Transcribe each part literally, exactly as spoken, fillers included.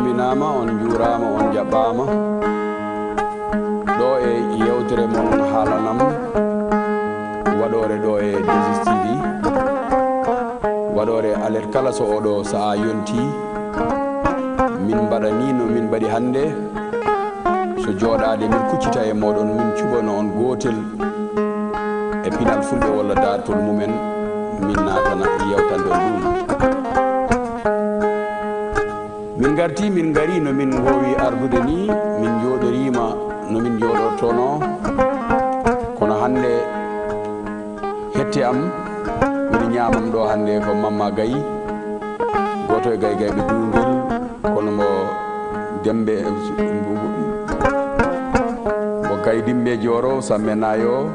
Mbinaama, on njuuraama, on njaɓɓaama. Ɗo e yeewtere mon Haalanam, waɗoore ɗo e deux S T V, waɗoore alet kala so oɗo sa'a yonti. Min mbaɗa ni no min mbaɗi hannde, so jooɗaade min kuccita e mooɗon, min cuɓano on gootel e pinal fulɓe walla daartol mumen, min naatana yewtande on ɗum. Min ngarti, min ngari no min ngoowi ardude ni, min njooɗoriima no min njooɗortono. Kono hannde hette am, woni ñaamam ɗo hannde ko Mamma Gay, gooto e gaygayɓe Duungel, kono mo Dembe, mo Gaydimɓe Jooro, Samme Naayo.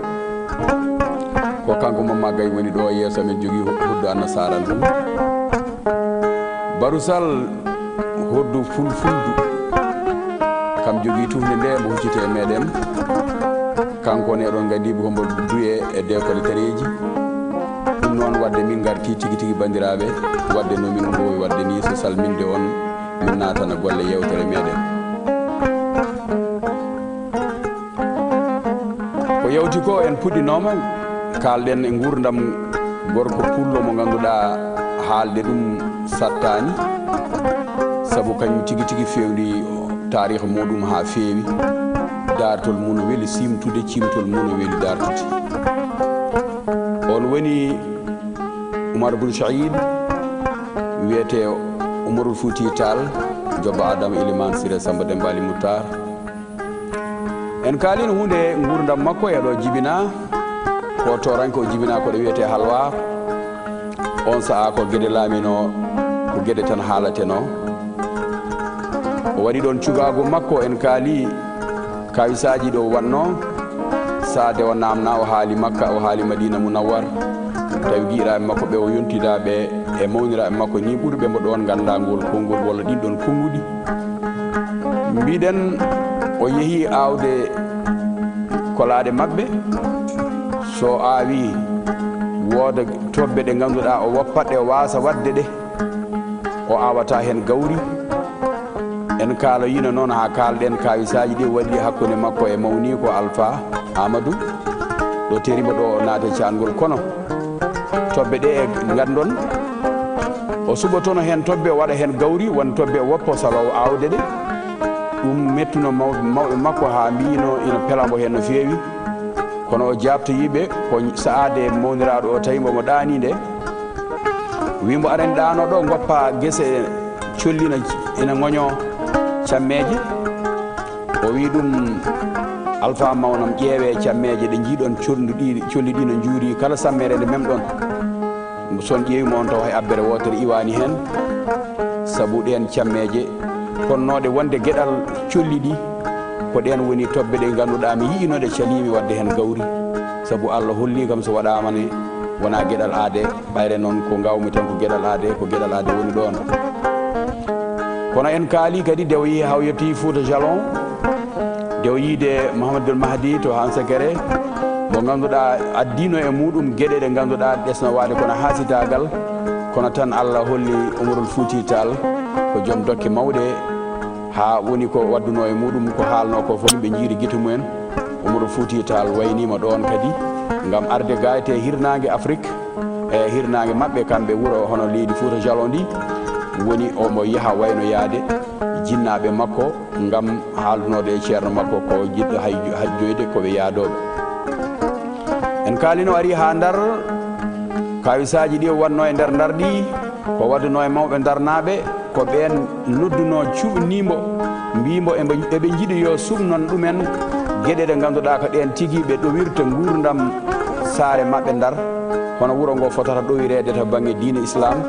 Ko kanko Mamma Gay woni ɗo yeeso men, jogii hu-, huddu Annasaara ndun. Barusal hoddu fulfuldu, kam jogii tufnde nde, mo hucciti e meɗen. Kanko ne, oɗon nganndi, ko mbo duye e deekole tareeji. Ɗum noon, wadde min ngarti tigi tigi, banndiraaɓe, wadde no min mboowi wadde ni, so salminde on, min naatana golle yeewtere meɗen. Ko yawti ko, en puɗɗinooma, kaalɗen e nguurndam gorko pullo mo ngannduɗaa haalde ɗum sattaani, sabu kañum tigi tigi fewndi taariikh muɗum haa feewi. Daartol mum no weli siimtude, ciimtol mum no weli daartude. On woni Umar Bun Saïd, wiyetee Umarul Fuuti Taal, Jobba Adama Ilimaan Sire Samba Dembaali Muttar. En kaalino huunde nguurndam makko e ɗo jibinaa, ko tooranke o jibinaa ko ɗo wiyetee Halwaar. On sa'a ko geɗe laaminoo, ko geɗe tan haalatenoo. O waɗi ɗon cugaagu makko, en kaali kaawisaaji ɗo waɗnoo. Saade o naamnaa, o haali Makka, o haali Madiina Munawwar. Tawi giɗiraaɓe makko ɓe o yontidaa ɓe e mawniraaɓe makko ni ɓurɓe mo ɗon ganndagol konngol walla ɗin ɗon konnguɗi. Mbiɗen o yehi aawde kolaaɗe maɓɓe. So aawi, wooda tobbe ɗe ngannduɗaa o woppat ɗe, o waasa waɗde ɗe, o aawata heen gawri. En kaaloyino noon haa kaalɗen kaawisaaji ɗi waɗi hakkunde makko e mawniiko Alfa Amadou, ɗo terima ɗo o naata caangol. Kono tobbe ɗe e ngandon, o suɓotono heen tobbe, o waɗa heen gawri, won tobbe o woppo salo o aawde ɗe. Ɗum mettuno maw-, mawɓe makko haa mbiyino ina pela mbo heen no feewi. Kono o jaabtoyiiɓe ko sa'aade mawniraaɗo o tawi mbo mo ɗaanii nde. Wii mbo, "Aɗa anndi ɗaano ɗo, ngoppa gese colli ina, ina ngoñoo cammeeje." O wii ɗum, "Alfa mawnam, ƴeewee cammeeje ɗe njiiɗon, colli ɗi, colli ɗi no njuuri, kala sammere nde memɗon." So on ƴeewi mo on tawa hay abbere wootere iwaani heen, sabu ɗeen cammeeje konnooɗe wonde geɗal colli ɗi, ko ɗeen woni tobbe ɗe ngannduɗaa mi yi'ino ɗe caliimi waɗde heen gawri, sabu Allah holli kam so waɗaama ne wonaa geɗal aade, ɓayre noon ko ngawmi tan ko geɗal aade, ko geɗal aade woni ɗoon. Kono en kaali kadi nde o yehi haa o yettii Fuuta Jalon, nde o yiide Mouhamadoul Mahdi to Hansekere, mo ngannduɗaa addiino e muɗum geɗe ɗe ngannduɗaa ɗesno waade kono haasitaagal, kono tan Allah holli Umarul Fuuti Taal ko joom dokke mawɗe, haa woni ko waddunoo e muɗum, ko haalnoo ko fof, yimɓe njiiri gite mumen. Umarul Fuuti Taal wayniima ɗoon kadi ngam arde ga e te hirnaange Afrik, e hirnaange maɓɓe kamɓe wuro hono leydi Fuuta Jalon ndi, woni omo yaha wayno yaade jinnaaɓe makko ngam haaldunoode e ceerno makko ko jiɗɗo hay-, hajjoyde ko ɓe yaadooɓe. En kaalino ari haa Ndar, kaawisaaji ɗi o waɗno e nder Ndar ɗi, ko waɗuno e mawɓe Ndarnaaɓe, ko ɓeen noddunoo cuɓnii mbo, mbii mbo eɓe, eɓe njiɗi yo suɓnon ɗumen geɗe ɗe ngannduɗaa ko ɗeen tigi ɓe ɗowirta nguurndam saare maɓɓe Ndar, hono wuro ngo fotata ɗowireede to bannge diine Islaam.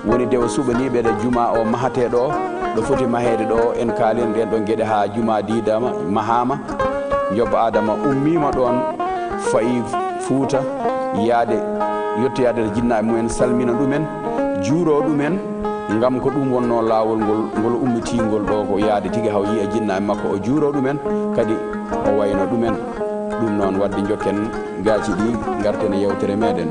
Woni nde o suɓanii ɓe ɗo jumaa o mahatee ɗo, ɗo foti maheede ɗo, en kaalino ɗeen ɗoon geɗe haa jumaa diidaama, mahaama. Jobba Adama ummiima ɗoon, fayi Fuuta, yaade, yettoyaade to jinnaaɓe mumen, salmina ɗumen, juuroo ɗumen, ngam ko ɗum wonnoo laawol ngol, ngol ummitingol ɗo, ko yaade tigi haa o yiya jinnaaɓe makko, o juuroo ɗumen, kadi o wayno ɗumen. Ɗum noon, wadde njokken gaaci ɗi, ngarten e yewtere meɗen.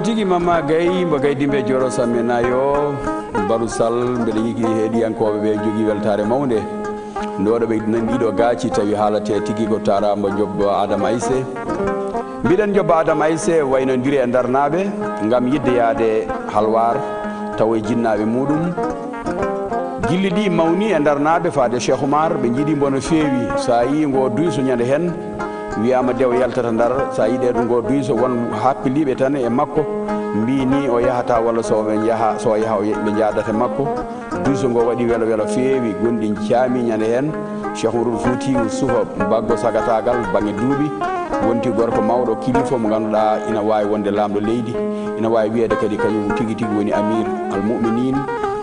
Tigi Mama Gay, mbo Gay Dimbe Joro Samme Nayo, Baru Sall, mbeɗa yigi heɗiyankooɓe ɓe jogii weltaare mawnde. Nde oɗo ɓe nani ɗiɗo gaaci tawi haalate tigi ko Tara mbo Jobba Adama Ayse. Mbiɗen Jobba Adama Ayse waynondiri e Ndarnaaɓe ngam yiɗde yahde Halwaar tawa e jinnaaɓe muɗum. Jilli ɗi mawni e Ndarnaaɓe faade Cheikh Oumar, ɓe njiɗi mbo no feewi. So a yii ngo duyso ñande heen, wiyaama de o yaltata Ndar, so a yiɗe ɗum ngo duyso, won happiliiɓe tan e makko, mbii ni o yahata walla so ɓe njaha, so o yaha o ye-, ɓe njaadata e makko. Duyso ngo waɗi welo welo feewi, gonɗi caami ñande heen. Cheikh Oumarul Fouti sufa baggo sagataagal baŋnge duuɓi, wonti gorko mawɗo kilifa mo ngannduɗaa ina waawi wonde laamɗo leydi, ina waawi wiyeede kadi kañum tigi tigi woni Amir al Mu'minin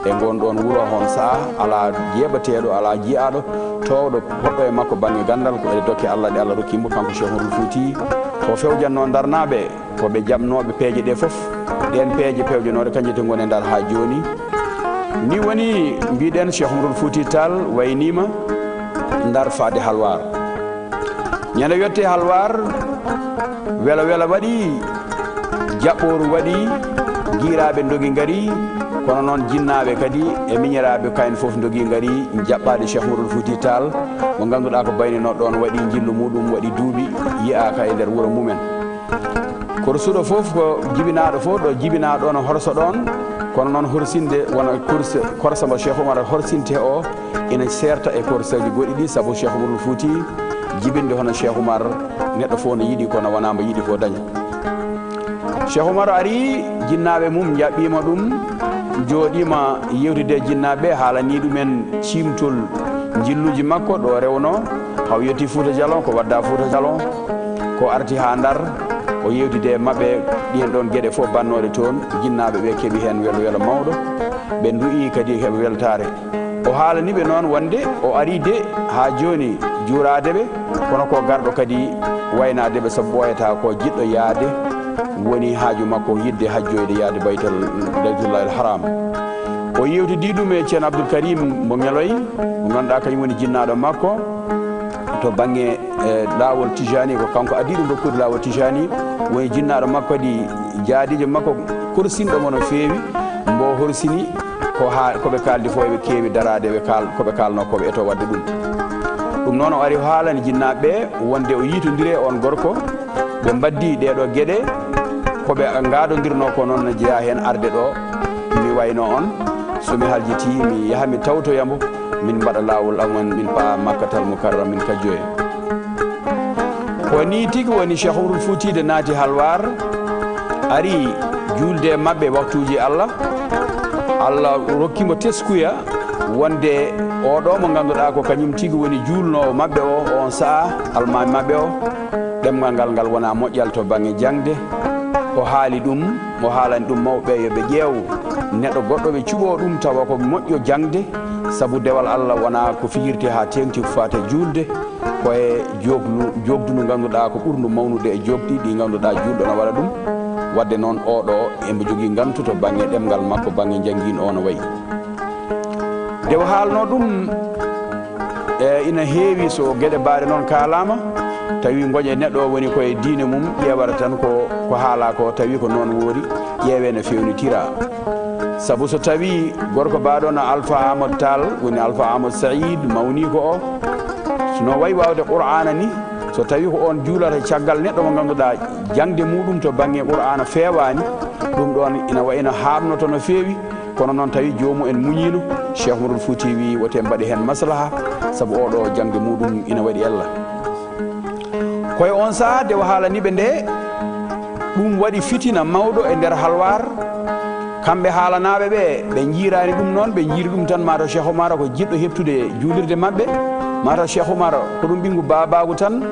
e ngon ɗon wuro hon sa'a, alaa jeeɓateeɗo, alaa jiyaaɗo toowɗo poɗɗo e makko baŋnge ganndal, ko e dokke Allah ɗe Allah rokki mo kanko Cheikh Oumarul Fouti. O fewjanno Ndarnaaɓe ko ɓe jaɓnooɓe peeje ɗe fof. Ɗeen peeje pewjanooɗe kañje te ngoni e Ndar haa jooni. Ni woni mbiɗen Cheikh Oumarul Fouti Tall wayniima Ndar faade Halwaar. Ñande yotte Halwaar, welo welo waɗi, jaɓɓooru waɗi, giiraaɓe ndogi ngari, kono noon jinnaaɓe kadi e miñiraaɓe kayen fof ndogi ngari jaɓɓaade Cheikh Oumarul Fouti Tall, mo ngannduɗaa ko baynino ɗoon waɗi njillu muɗum, waɗi duuɓi yiyaaka e nder wuro mumen. Korsuɗo fof ko jibinaaɗo fof ɗo jibinaa ɗoon horso ɗoon, kono noon horsinde wona korse, korsa mo Cheikh Oumar horsinte o ina seerta e korsaaji goɗɗi ɗi, sabu Cheikh Oumarul Fouti jibinde hono Cheikh Oumar, neɗɗo fof no yiɗi kono wonaa mbo yiɗi fof daña. Cheikh Oumar ari, jinnaaɓe mum njaɓɓiima ɗum, jooɗiima yewtide e jinnaaɓe, haalanii ɗumen ciimtol njilluuji makko ɗo rewno, haw yetti Fuuta Jalon, ko wadda Fuuta Jalon, ko arti haa Ndar, o yewtide e maɓɓe, ɗiyen ɗoon geɗe fof bannooɗe toon, jinnaaɓe ɓe keɓi heen welo welo mawɗo, ɓe ndu'ii kadi heɓa weltaare. O haalani ɓe noon wonde o arii de haa jooni juuraade ɓe, kono ko garɗo kadi waynaade ɓe, sabu ɓooyataa ko jiɗɗo yahde, woni haaju makko yiɗde hajjoyde yahde Baytal, Baytullahil Haram. O yewtidii ɗum e Ceerno Abdoul Karim mo Ŋeloy, mo ngannduɗaa kañum woni jinnaaɗo makko to baŋnge, e, laawol Tijani, ko kanko adii ɗum rokkude laawol Tijani, woni jinnaaɗo makko kadi jaadiijo makko korsinɗo mo no feewi, mbo horsini ko haa, ko ɓe kaaldi fof eɓe keewi daraade, ɓe kaal-, ko ɓe kaalnoo ko ɓe eto waɗde ɗum. Ɗum noon o ari o haalani jinnaaɓe ɓe wonde o yiitondiri e oon gorko, ɓe mbaddii ɗee ɗoo geɗe, ko ɓe ngaadondirnoo ko noon no jeyaa heen arde ɗo, mi waynoo on, so mi haljitii, mi yaha mi tawtoya mbo, min mbaɗa laawol amen, min pa'a Makkatal Mukarram, min kajjoya. Ko nii tigi woni Cheikh Oumarul Fouti de naati Halwaar, ari juulde e maɓɓe waktuuji Allah. Allah rokki mo teskuya wonde oo ɗoo mo ngannduɗaa ko kañum tigi woni juulnoowo maɓɓe o, oon sa'a, almaami maɓɓe o, ɗemngal ngal ngal wonaa moƴƴal to baŋnge jaŋde. O haali ɗum, o haalani ɗum mawɓe yo ɓe ƴeew neɗɗo goɗɗo ɓe cuɓoo ɗum tawa ko moƴƴo jaŋde, sabu dewal Allah wonaa ko fijirte haa teeŋti ko faati e juulde, ko e jooklu, jookdu ndu ngannduɗaa ko ɓurndu mawnude e jookɗi ɗi ngannduɗaa juulɗo no waɗa ɗum. Waɗde noon oo ɗoo embo jogii ngantu to baŋnge ɗemngal makko, baŋnge njanngiin o no wayi. Nde o haalnoo ɗum, e, ina heewi so geɗe mbaaɗe noon kaalaama, tawi ngoƴa neɗɗo o woni ko e diine mum, ƴeewata tan ko, ko haalaa ko, tawi ko noon woori, ƴeewee no feewnitiraa. Sabu so tawii gorko mbaaɗo no Alfa Amadou Tall, woni Alfa Amadou Saïd, mawnii ko o, no wayi waawde Qur'aana ni, so tawii ko oon juulata caggal neɗɗo mo ngannduɗaa jaŋde muɗum to baŋnge Qur'aana feewaani, ɗum ɗoon ina wayi no haaɗnoto no feewi, kono noon tawi joomum en muñiino, Cheikh Oumarul Fouti wii wote mbaɗe heen maslaha, sabu oo ɗoo jaŋde muɗum ina waɗi ella. Ko e oon sahaa nde o haalani ɓe nde, ɗum waɗi fitina mawɗo e nder Halwaar. Kamɓe haalanaaɓe ɓe, ɓe njiiraani ɗum noon, ɓe njiiri ɗum tan mataw Cheikh Oumar ko jiɗɗo heɓtude juulirde maɓɓe, mataw Cheikh Oumar ko ɗum ɓinngu baabaagu tan,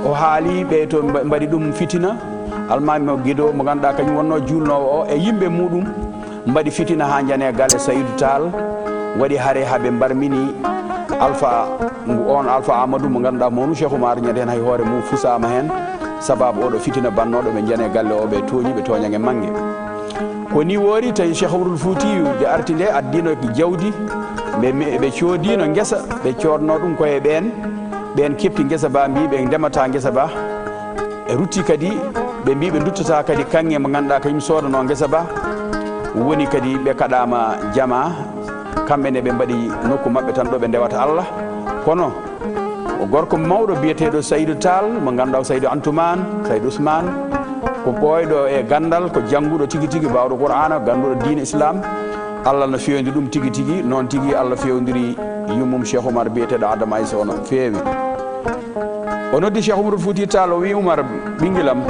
o haali ɓe to mba-, mbaɗi ɗum fitina. Almaami mo Gedo mo ngannduɗaa kañum wonnoo juulnoowo o e yimɓe muɗum, mbaɗi fitina haa njani e galle Saydou Tall, waɗi hare haa ɓe mbarmini Alpha, ngu oon Alpha Amadou mo ngannduɗaa mawnu Cheikh Oumar ñande heen hay hoore mum fusaama heen, sababu oɗo fitina bannooɗo ɓe njani e galle o, ɓe tooñi ɓe tooñange mannge. Ko ni woori tawi Cheikh Oumarul Foutiyou nde arti nde addiino jawdi, ɓe, ɓe coodiino ngesa, ɓe coodnoo ɗum ko e ɓeen, ɓeen keɓti ngesa ba mbii ɓe ndemataa ngesa ba, e rutti kadi Ɓe mbi ɓe duttata kadi kaŋŋe mo ngannduɗaa kañum soodanoo ngesa ba. Woni kadi ɓe kaɗaama jama, kamɓe ne ɓe mbaɗi nokku maɓɓe tan ɗo ɓe ndewata Allah. Kono o gorko mawɗo biyeteeɗo Saydu Taal, mo ngannduɗaa ko Saydu Antumaan, Saydu Usmaan, ko ɓooyɗo e ganndal, ko jannguɗo tigi tigi, baawɗo Qur'aana, ganduɗo diine Islam. Allah no fewndi ɗum tigi tigi, noon tigi Allah fewndiri yummum Cheikh Oumar biyeteeɗo Adama Aïssa, ono feewi. O noddi Cheikh Oumarul Fouti Tall, o wi: "Oumar, ɓingilam."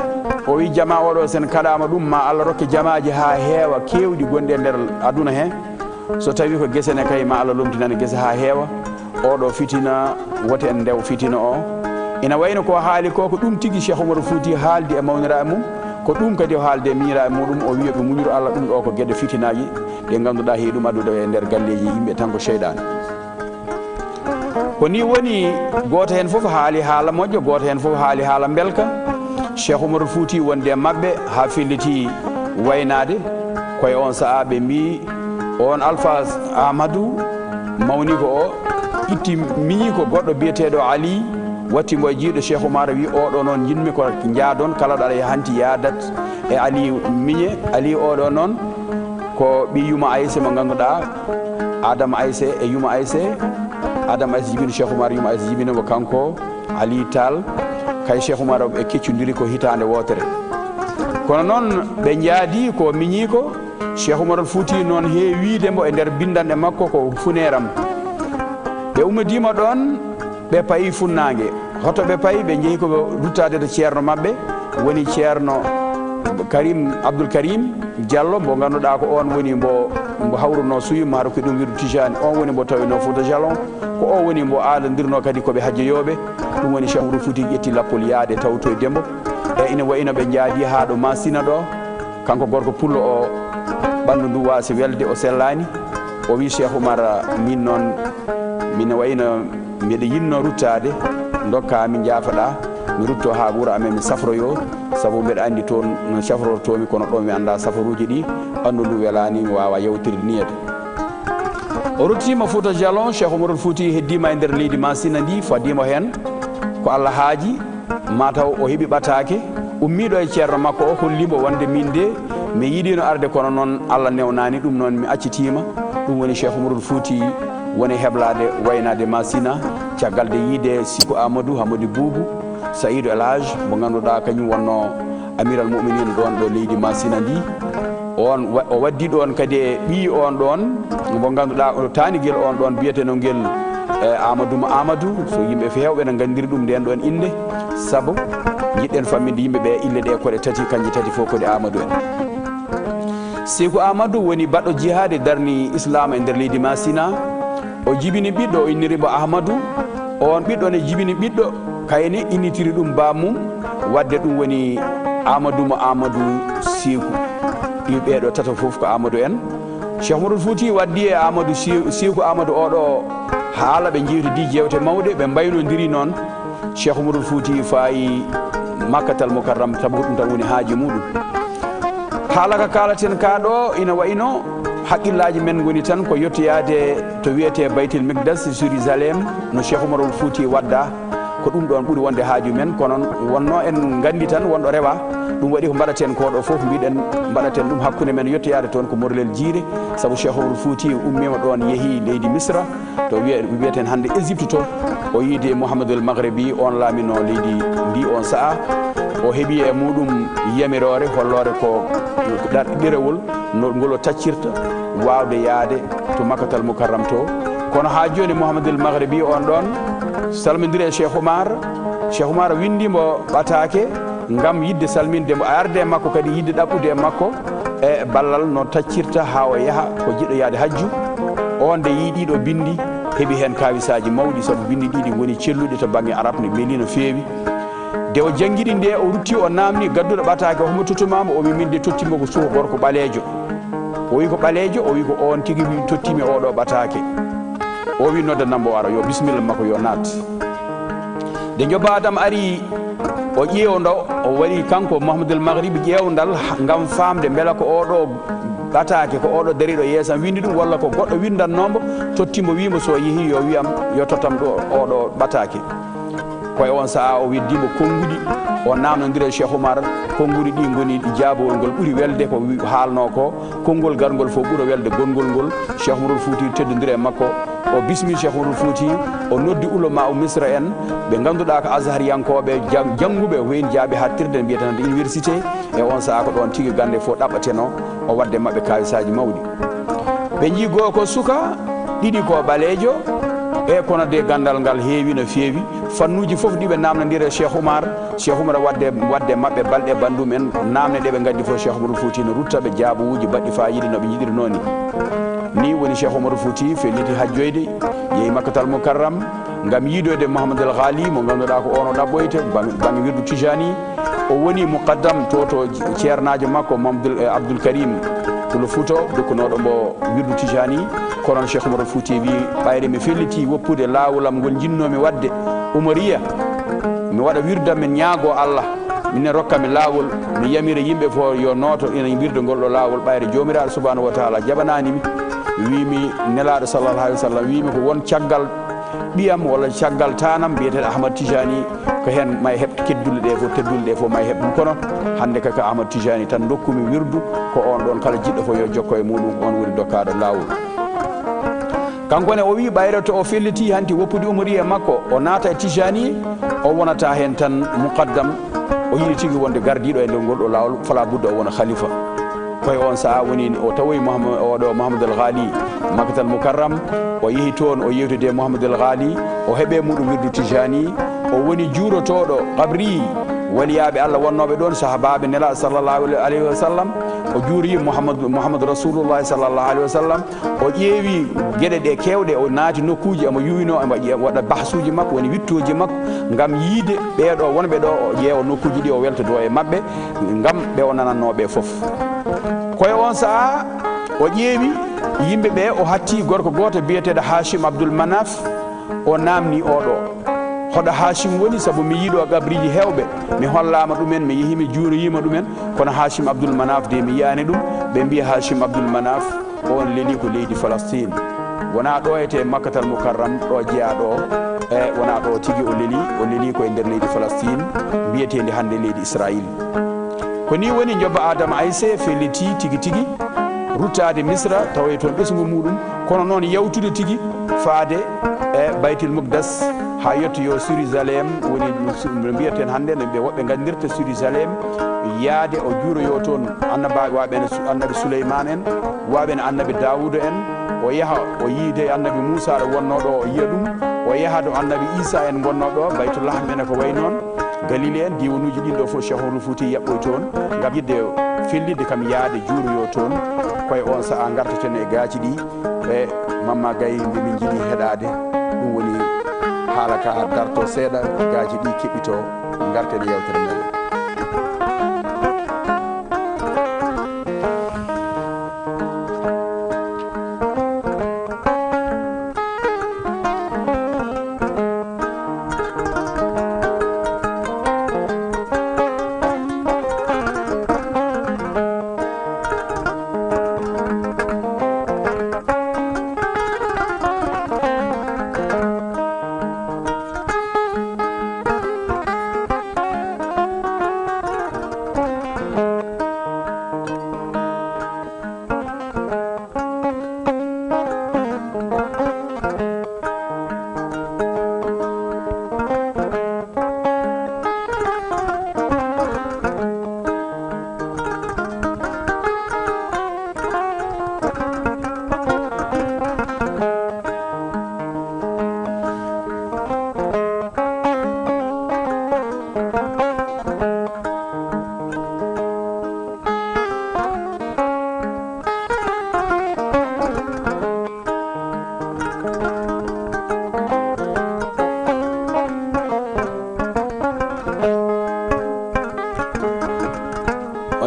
O wi: "Jama oɗo sen kaɗama ɗum, ma Allah rokke jamaaji ha heewa, kewɗi gonɗi e nder aduna he. So tawi ko gese ne kay, ma Allah lomtinane gese ha heewa. Oɗo fitina, wote en ndew fitina o." Ina wayno ko haali ko, ko ɗum tigi Cheikh Oumarul Fouti haaldi e mawniraaɓe mum, ko ɗum kadi o haaldi e miñiraaɓe muɗum. O wi yo ɓe muñuru Allah, ɗum ɗo ko geɗe fitinaaji ɗe ngannduɗaa heewi ɗum addude e nder galleeji yimɓe tan ko seyɗaane. Ko ni woni, gooto heen fof haali haala moƴƴo, gooto heen fof haali haala mbelka. Cheikh Oumarul Fouti wonde e maɓɓe haa felliti waynaade. Ko e on sahaa ɓe mbi, on Alpha Ahmadou mawni ko o itti miñi ko goɗɗo biyeteeɗo Ali, watti mbo e jiiɗo Cheikh Oumar, wi: "Oɗo noon njiɗmi ko njaadon, kala ɗo aɗa yahanti yaadat e Ali miñe." Ali oɗo noon ko ɓii yuma Ayse mo ngannduɗaa, Adama Ayse e yuma Ayse. Adama Ayse jibini Cheikh Oumar, yuma Ayse jibini mo kanko Ali Tall. Kay Cheikh Oumar ɓe keccondiri ko hitaande wootere. Kono noon ɓe njaadi ko miñiiko. Cheikh Oumarul Fouti noon heewi wiide mbo e nder binndanɗe makko ko funeeram. Ɓe ummodiima ɗoon, ɓe payi funnaange. Hoto ɓe payi, ɓe njehi ko ruttaade to ceerno maɓɓe, woni ceerno Karim, Abdoul Karim Diallo, mbo ngannduɗaa ko oon woni mbo, mbo hawruno suyu, maaro ko ɗum wiɗo Tijani, oon woni mbo tawino Fouta Jalon, ko o woni mbo aalandirno kadi ko ɓe hajjoyooɓe. Ɗum woni Cheikh Oumarul Fouti ƴetti lappol yaade tawtoyde mbo. E ina wayno ɓe njaadi haa ɗo Masina ɗo. Kanko gorko pullo o, ɓanndu ndu waasi welde, o sellaani. O wi Cheikh Oumar: "Min noon, min wayno mbiɗa yinno ruttaade, ndokka mi njaafoɗa, mi rutto haa wuro amen, mi safroyo, sabu mbeɗa anndi toon no safrortoomi, kono ɗo mi annda safaruuji ɗi, ɓanndu ndu welaani, mi waawa yawtirde niyede." O ruttiima Fouta Jalon, Cheikh Oumarul Fouti heddiima e nder leydi Masina ndi, fadiima heen ko Allah haaji. Mataw o heɓi ɓataake, ummiiɗo e ceerno makko o, holli mbo wonde min de mi yiɗino arde, kono noon Allah newnaani, ɗum noon mi accitiima. Ɗum woni Cheikh Oumarul Fouti woni heblaade waynaade Masina, caggal de yiide Siku Amadou, Hamadi Boubou, Saïdou El Hadj, mo ngannduɗaa kañum wonno Amiral Mu'minin ɗoon ɗo leydi Masina ndi. On wa-, o waddi ɗoon kadi e ɓiy on ɗoon, mo ngannduɗaa ko taanigel on ɗoon biyetenoo ngel, eh, Amadou mo Amadou. So yimɓe feewɓe ne nganndiri ɗum ndeen ɗoon innde, sabu njiɗɗen famminde yimɓe ɓe ille ɗe koɗe tati, kanji tati fof koɗe Amadou en. Seeku Amadou woni baɗɗo jihaade darni Islaam e nder leydi Masina. O jibini ɓiɗɗo, o inniri mo Ahmadou. On ɓiɗɗo ne jibini ɓiɗɗo, kayne innitiri ɗum bammum, wadde ɗum woni Amadou mo Amadou Seeku. Ɗi ɓeeɗo tato fof ko Amadou en. Cheikh Oumarul Fouti waddi e Amadou Si-, Seeku Amadou oɗo haala, ɓe njeewtidi jeewte mawɗe, ɓe mbaynondiri noon. Cheikh Oumarul Fouti faayi Makkatal Mukarram, sabu ko ɗum tan woni haaji muɗum. Haala ka kaalaten ka ɗo ina wayno haqqillaaji men ngoni tan ko yettoyaade to wiyetee Baytil Miqdas, Jérusalem, no Cheikh Oumarul Fouti wadda. Ko ɗum ɗoon ɓuri wonde haaju men, kono wonno en nganndi tan wonɗo rewa. Ɗum waɗi ko mbaɗaten ko ɗo fof, mbiɗen mbaɗaten ɗum hakkunde men, yettoyaade toon ko Morlel Jiire, sabu Cheikh Oumarul Fouti ummiima ɗoon, yehi leydi Misra, to wiye-, wiyeten hannde Égypte to, o yiidi Mouhamadoul Maghribi, on laamino leydi ndi on sa'a. O heɓi e muɗum yamiroore holloore ko ɗar-, ɗerewol no ngol o taccirta waawde yaade to Makkatal Mukarram to. Kono haa jooni Mouhamadoul Maghribi on ɗoon salmondiri e Cheikh Oumar. Cheikh Oumar winndi mbo ɓataake ngam yiɗde salminde mbo, arde e makko kadi yiɗde ɗaɓɓude e makko e ballal no taccirta haa o yaha ko jiɗɗo yaade hajju. On de yii ɗiɗo binndi, heɓi heen kaawisaaji mawɗi, sabu binndi ɗiɗi ngoni celluɗi to bannge Arab, ne meli no feewi. Nde o janngi ɗi nde, o rutti, o naamni gadduɗo ɓataake, "Homo tottumaama?" O wi, "Min de tottiimi ko suka gorko ɓaleejo." O wi, "Ko ɓaleejo?" O wi, "Ko oon tigi wi tottiimi oɗo ɓataake." O wi, "Noddanam mbo ara, yo bisimilla makko yo naat." Nde Jobaadam ari, o ƴeewndo, o waɗi kanko Mouhamadoul Maghribi ƴeewndal ha-, ngam faamde mbela ko oɗo ɓataake, ko oɗo dariɗo yeesam winndi ɗum, walla ko goɗɗo winndannoo mbo, totti mbo, wii mbo so yehi yo wiyam, yo tottam ɗo oɗo ɓataake. Ko e on sa'a o weddi mbo konnguɗi, o naamnondira e Cheikh Oumar, Konnguɗi ɗi ngoni ɗi jaabowol ngol ɓuri welde ko wi-, haalnoo ko, konngol garngol fof ɓura welde gonngol ngol. Cheikh Umarul Fuuti teddondira e makko, o bismi Cheikh Umarul Fuuti, o noddi ulama u Misra en, ɓe ngannduɗaa ko azhariyankooɓe, jang-, jannguɓe, ko wayno jaaɓi haaɗtirde, mbiyeten hannde université, e on sahaa ko ɗoon tigi gannde fof ɗaɓɓatenoo, o waɗde maɓɓe kaalisaaji mawɗi. Ɓe njii goo ko suka, ɗiɗi ko ɓaleejo, e kono de ganndal ngal heewi no feewi. Fannuuji fof ɗi ɓe naamnondira e Cheikh Oumar, Cheikh Oumar waɗde, waɗde maɓɓe balɗe banndum en, naamne ɗe ɓe ngaddi fof Cheikh Oumar Fouti no rutta ɓe jaabawuuji baɗɗi faayiida no ɓe njiɗirnoo ni. Ni woni Cheikh Oumar Fouti felliti hajjoyde, yehi Makkatal Mukarram ngam yiidoyde Mouhamadul Ghali mo ngannduɗaa ko on o ɗaɓɓoyte, bang-, bangge wirdu Tijani. O woni muqaddam to, to ceernaajo makko Mamadou, eh, Abdoul Karim Pulo Fouto, dokkunooɗo mbo wirdu Tijani. Kono Cheikh Oumar Fouti wi, ɓayde mi felliti woppude laawol am ngol njinnoomi waɗde Umariya, mi waɗa wirdam, mi ñaago Allah, minen rokka mi laawol, mi yamira yimɓe fof yo nooto ina wirda ngol ɗo laawol, ɓayde Joomiraaɗo Subhanahu wa Taala jaɓanaani mi. Wi mi Nelaaɗo sallallahu alaihi wasallam wi mi ko won caggal ɓiyam walla caggal taanam mbiyeteeɗo Ahmad Tijani, ko heen may heɓ teddule ɗe fof, teddule ɗe fof may heɓ ɗum. Kono hannde kaka Ahmad Tijani tan ndokkumi wirdu, ko on ɗon kala jiɗɗo fof yo jokko e muɗum, ko on woni dokkaaɗo laawol. Kanko ne o wi ɓayre to o felliti hanti woppude Umariya e makko, o naata e Tijani, o wonata heen tan muqaddam, o yiɗi tigi wonde gardiiɗo e nder ngol ɗo laawol, fala budda o wona khalifa. Koye on sahaa woni o tawoyi Mouham-, oɗo Mouhamadul Ghali Makkatal Mukarram, o yehi toon, o yewtidi e Mouhamadul Ghali, o heɓe muɗum wirdu Tijani, o woni juurotooɗo qabri waliyaaɓe Allah wonnooɓe ɗoon, sahabaaɓe Nelaaɗo sallallahu alaihi wa sallam, o juuri Mouhamad, Mouhamad Rasulullah sallallahu alaihi wa sallam, o ƴeewi geɗe ɗe keewɗe, o naati nokkuuji, omo yuwinoo, omo ƴe-, waɗa bahsuuji makko, woni wittooji makko, ngam yiide ɓee ɗo wonɓe ɗo, o ƴeewa nokkuuji ɗi, o weltodoo e maɓɓe, ngam ɓe o nanannoo ɓe fof. Koye on sahaa, o ƴeewi yimɓe ɓe, o hatti gorko gooto biyeteeɗo Hachim Abdul Manaf, o naamni o ɗo, hoɗo Hachim woni, sabu mi yiɗo qabriiji heewɓe, mi hollaama ɗumen, mi yehi, mi juuroyiima ɗumen, kono Hachim Abdul Manaf de, mi yiyaani ɗum. Ɓe mbiya Hachim Abdul Manaf, on leli ko leydi Falastin. Wonaa ɗo etee Makkatal Mukarram, ɗo jeyaa ɗo, e wonaa ɗo tigi o leli, o leli ko e nder leydi Falastin, mbiyeteendi hannde leydi Israayil. Ko ni woni Njoba Adama Ayse felliti tigi tigi ruttaade Misra, tawoye toon ɓesngu muɗum, kono noon yawtude tigi faade e Baytil Mukdas, haa yettoyo Jérusalem, woni no su-, no mbiyeten hannde, no ɓe woɓɓe nganndirta Jérusalem, yaade o juuroyo toon annabaaɓe, waɓe no su-, annabi Suleymaan en, waɓe no annabi Daawuda en, o yaha o yiide annabi Muusa ɗo wonnoo ɗo, o yiya ɗum, o yaha ɗo annabi Iisa en ngonnoo ɗo, Baytul Laham en e ko wayi noon, Galile en, diiwanuuji ɗin ɗo fof Cheikh Oumar Fouti yaɓɓoy toon, ngam yiɗde fellitde kam yaade juuroyo toon. Koye on sahaa ngartaten e gaaci ɗi, e Mamma Gaye, mbi min njiɗi heɗaade. Ɗum woni haala ka darto seeɗa, gaaci ɗi keɓɓito, ngarten e yewtere men.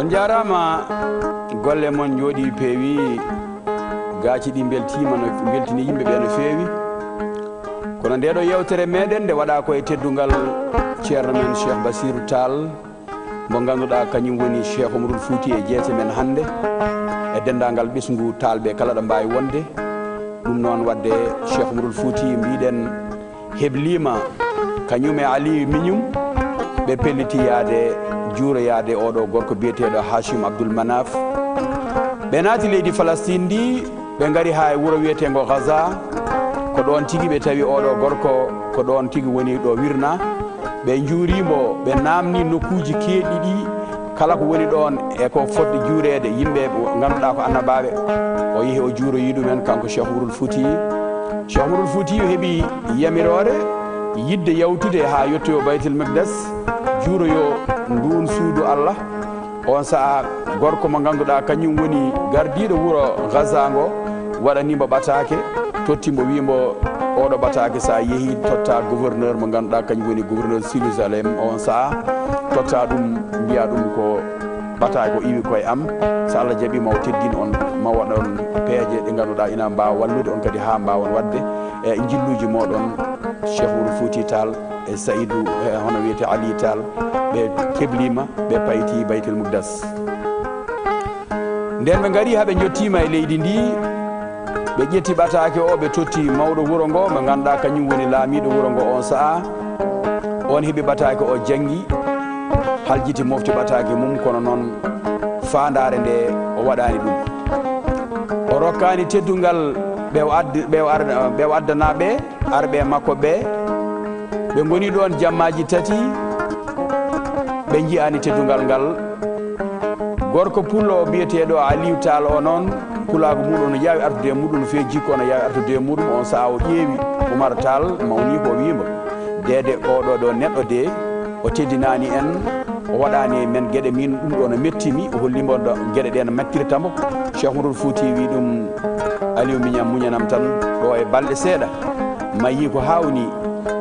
On njaaraama, golle mon njooɗii peewi, gaaci ɗi mbeltiima no, mbeltini yimɓe ɓe no feewi. Kono nde ɗo yewtere meɗen nde waɗa ko e teddungal ceerno men Cheikh Bassirou Tall, mo ngannduɗaa kañum woni Cheikh Oumaroul Fouti e jeese men hannde, e denndaangal ɓesngu Tall ɓe kala ɗo mbaawi wonde. Ɗum noon waɗde Cheikh Oumaroul Fouti mbiɗen heblima kañum e Aliou Mignum, ɓe pelliti yaade Juuroyaade oɗo gorko biyeteeɗo Hachim Abdul Manaf. Ɓe naati leydi Falastin ndi, ɓe ngari haa e wuro wiyeteengo Gaza. Ko ɗoon tigi ɓe tawi oɗo gorko, ko ɗoon tigi woni ɗo wirna. Ɓe njuuri mo, ɓe naamni nokkuuji keedɗi ɗi, kala ko woni ɗoon e ko fotde juureede, yimɓe ɓe ngannduɗaa ko annabaaɓe. O yehi o juuroyi ɗumen, kanko Cheikh Umarul Fouti. Cheikh Umarul Fouti heɓi yamiroore yiɗde yawtude haa yettoyo Baytul Maqdas, juuroyo nduun suudu Allah. Oon sahaa, gorko mo ngannduɗaa kañum woni gardiiɗo wuro Gaza ngo, waɗani mo ɓataake, totti mo, wii mo, "Oɗo ɓataake, so a yehi, totta gouverneur mo ngannduɗaa kañum woni gouverneur Jérusalem oon sahaa, totta ɗum, mbiya ɗum ko ɓataake o iwi koye am, so Allah jaɓi ma o teddin on, ma waɗa on peeje ɗe ngannduɗaa ina mbaawa wallude on kadi haa mbaawon waɗde e njilluuji mooɗon." Cheikh Oumar Fouti Tall e Saïdou, e hono wiyete Ali Tall, ɓe keblima, ɓe payti Baytul Mukdas. Nden ɓe ngari haa ɓe njottima e leydi ndi, ɓe ƴetti ɓataake o, ɓe totti mawɗo wuro ngo, mo ngannduɗaa kañum woni laamiiɗo wuro ngo on sahaa. On heɓi ɓataake o, janngi, haljiti, mofti ɓataake mum, kono noon faandaare nde o waɗaani ɗum. O rokkaani teddungal ɓe o addi-, ɓe o ar-, ɓe o addanaa ɓe, arɓe e makko ɓe. Ɓe ngoni ɗoon jammaaji tati, ɓe njiyaani teddungal ngal. Gorko pullo o biyeteeɗo Aliou Tall o noon, pulaagu muɗum no yaawi artude e muɗum, no feewi jikku o no yaawi artude e muɗum. On sahaa o ƴeewi Oumar Tall, mawni ko, o wii mo, "Deede, oɗo ɗo neɗɗo de, o teddinaani en, o waɗaani e men geɗe, min ɗum ɗo no metti mi." O holli mo ɗo geɗe ɗe no mettirta mo. Cheikh Oumar Fouti wii ɗum, "Aliou, miñam, muñanam tan ɗo e balɗe seeɗa, ma yii ko haawnii,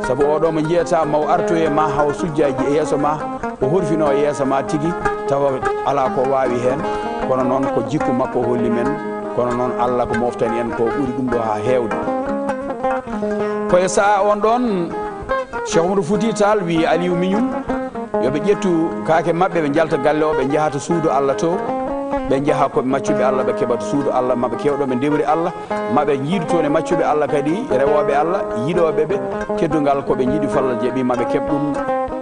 sabu oɗo mo njiyata ma o artoye ma haa o sujjaaji e yeeso ma, o horfino yeeso ma tigi, tawa alaa ko waawi heen, kono noon ko jikku makko holli men, kono noon Allah ko moftani en ko ɓuri ɗum ɗo haa heewde." Ko e sahaa on ɗoon, Cheikh Oumar Fouti Tall wii Aliou miñum, yo ɓe ƴettu kaake maɓɓe, ɓe njalta galle o, ɓe njaha to suudu Allah to, ɓe njaha ko ɓe maccuɓe Allah, ɓe keɓa to suudu Allah, maɓe kew ɗo ɓe ndewri Allah. Maɓe njiidu toon e maccuɓe Allah kadi, rewooɓe Allah, yiɗooɓe ɓe, teddungal ko ɓe njiɗi, so Allah jaɓi maɓe keɓ ɗum,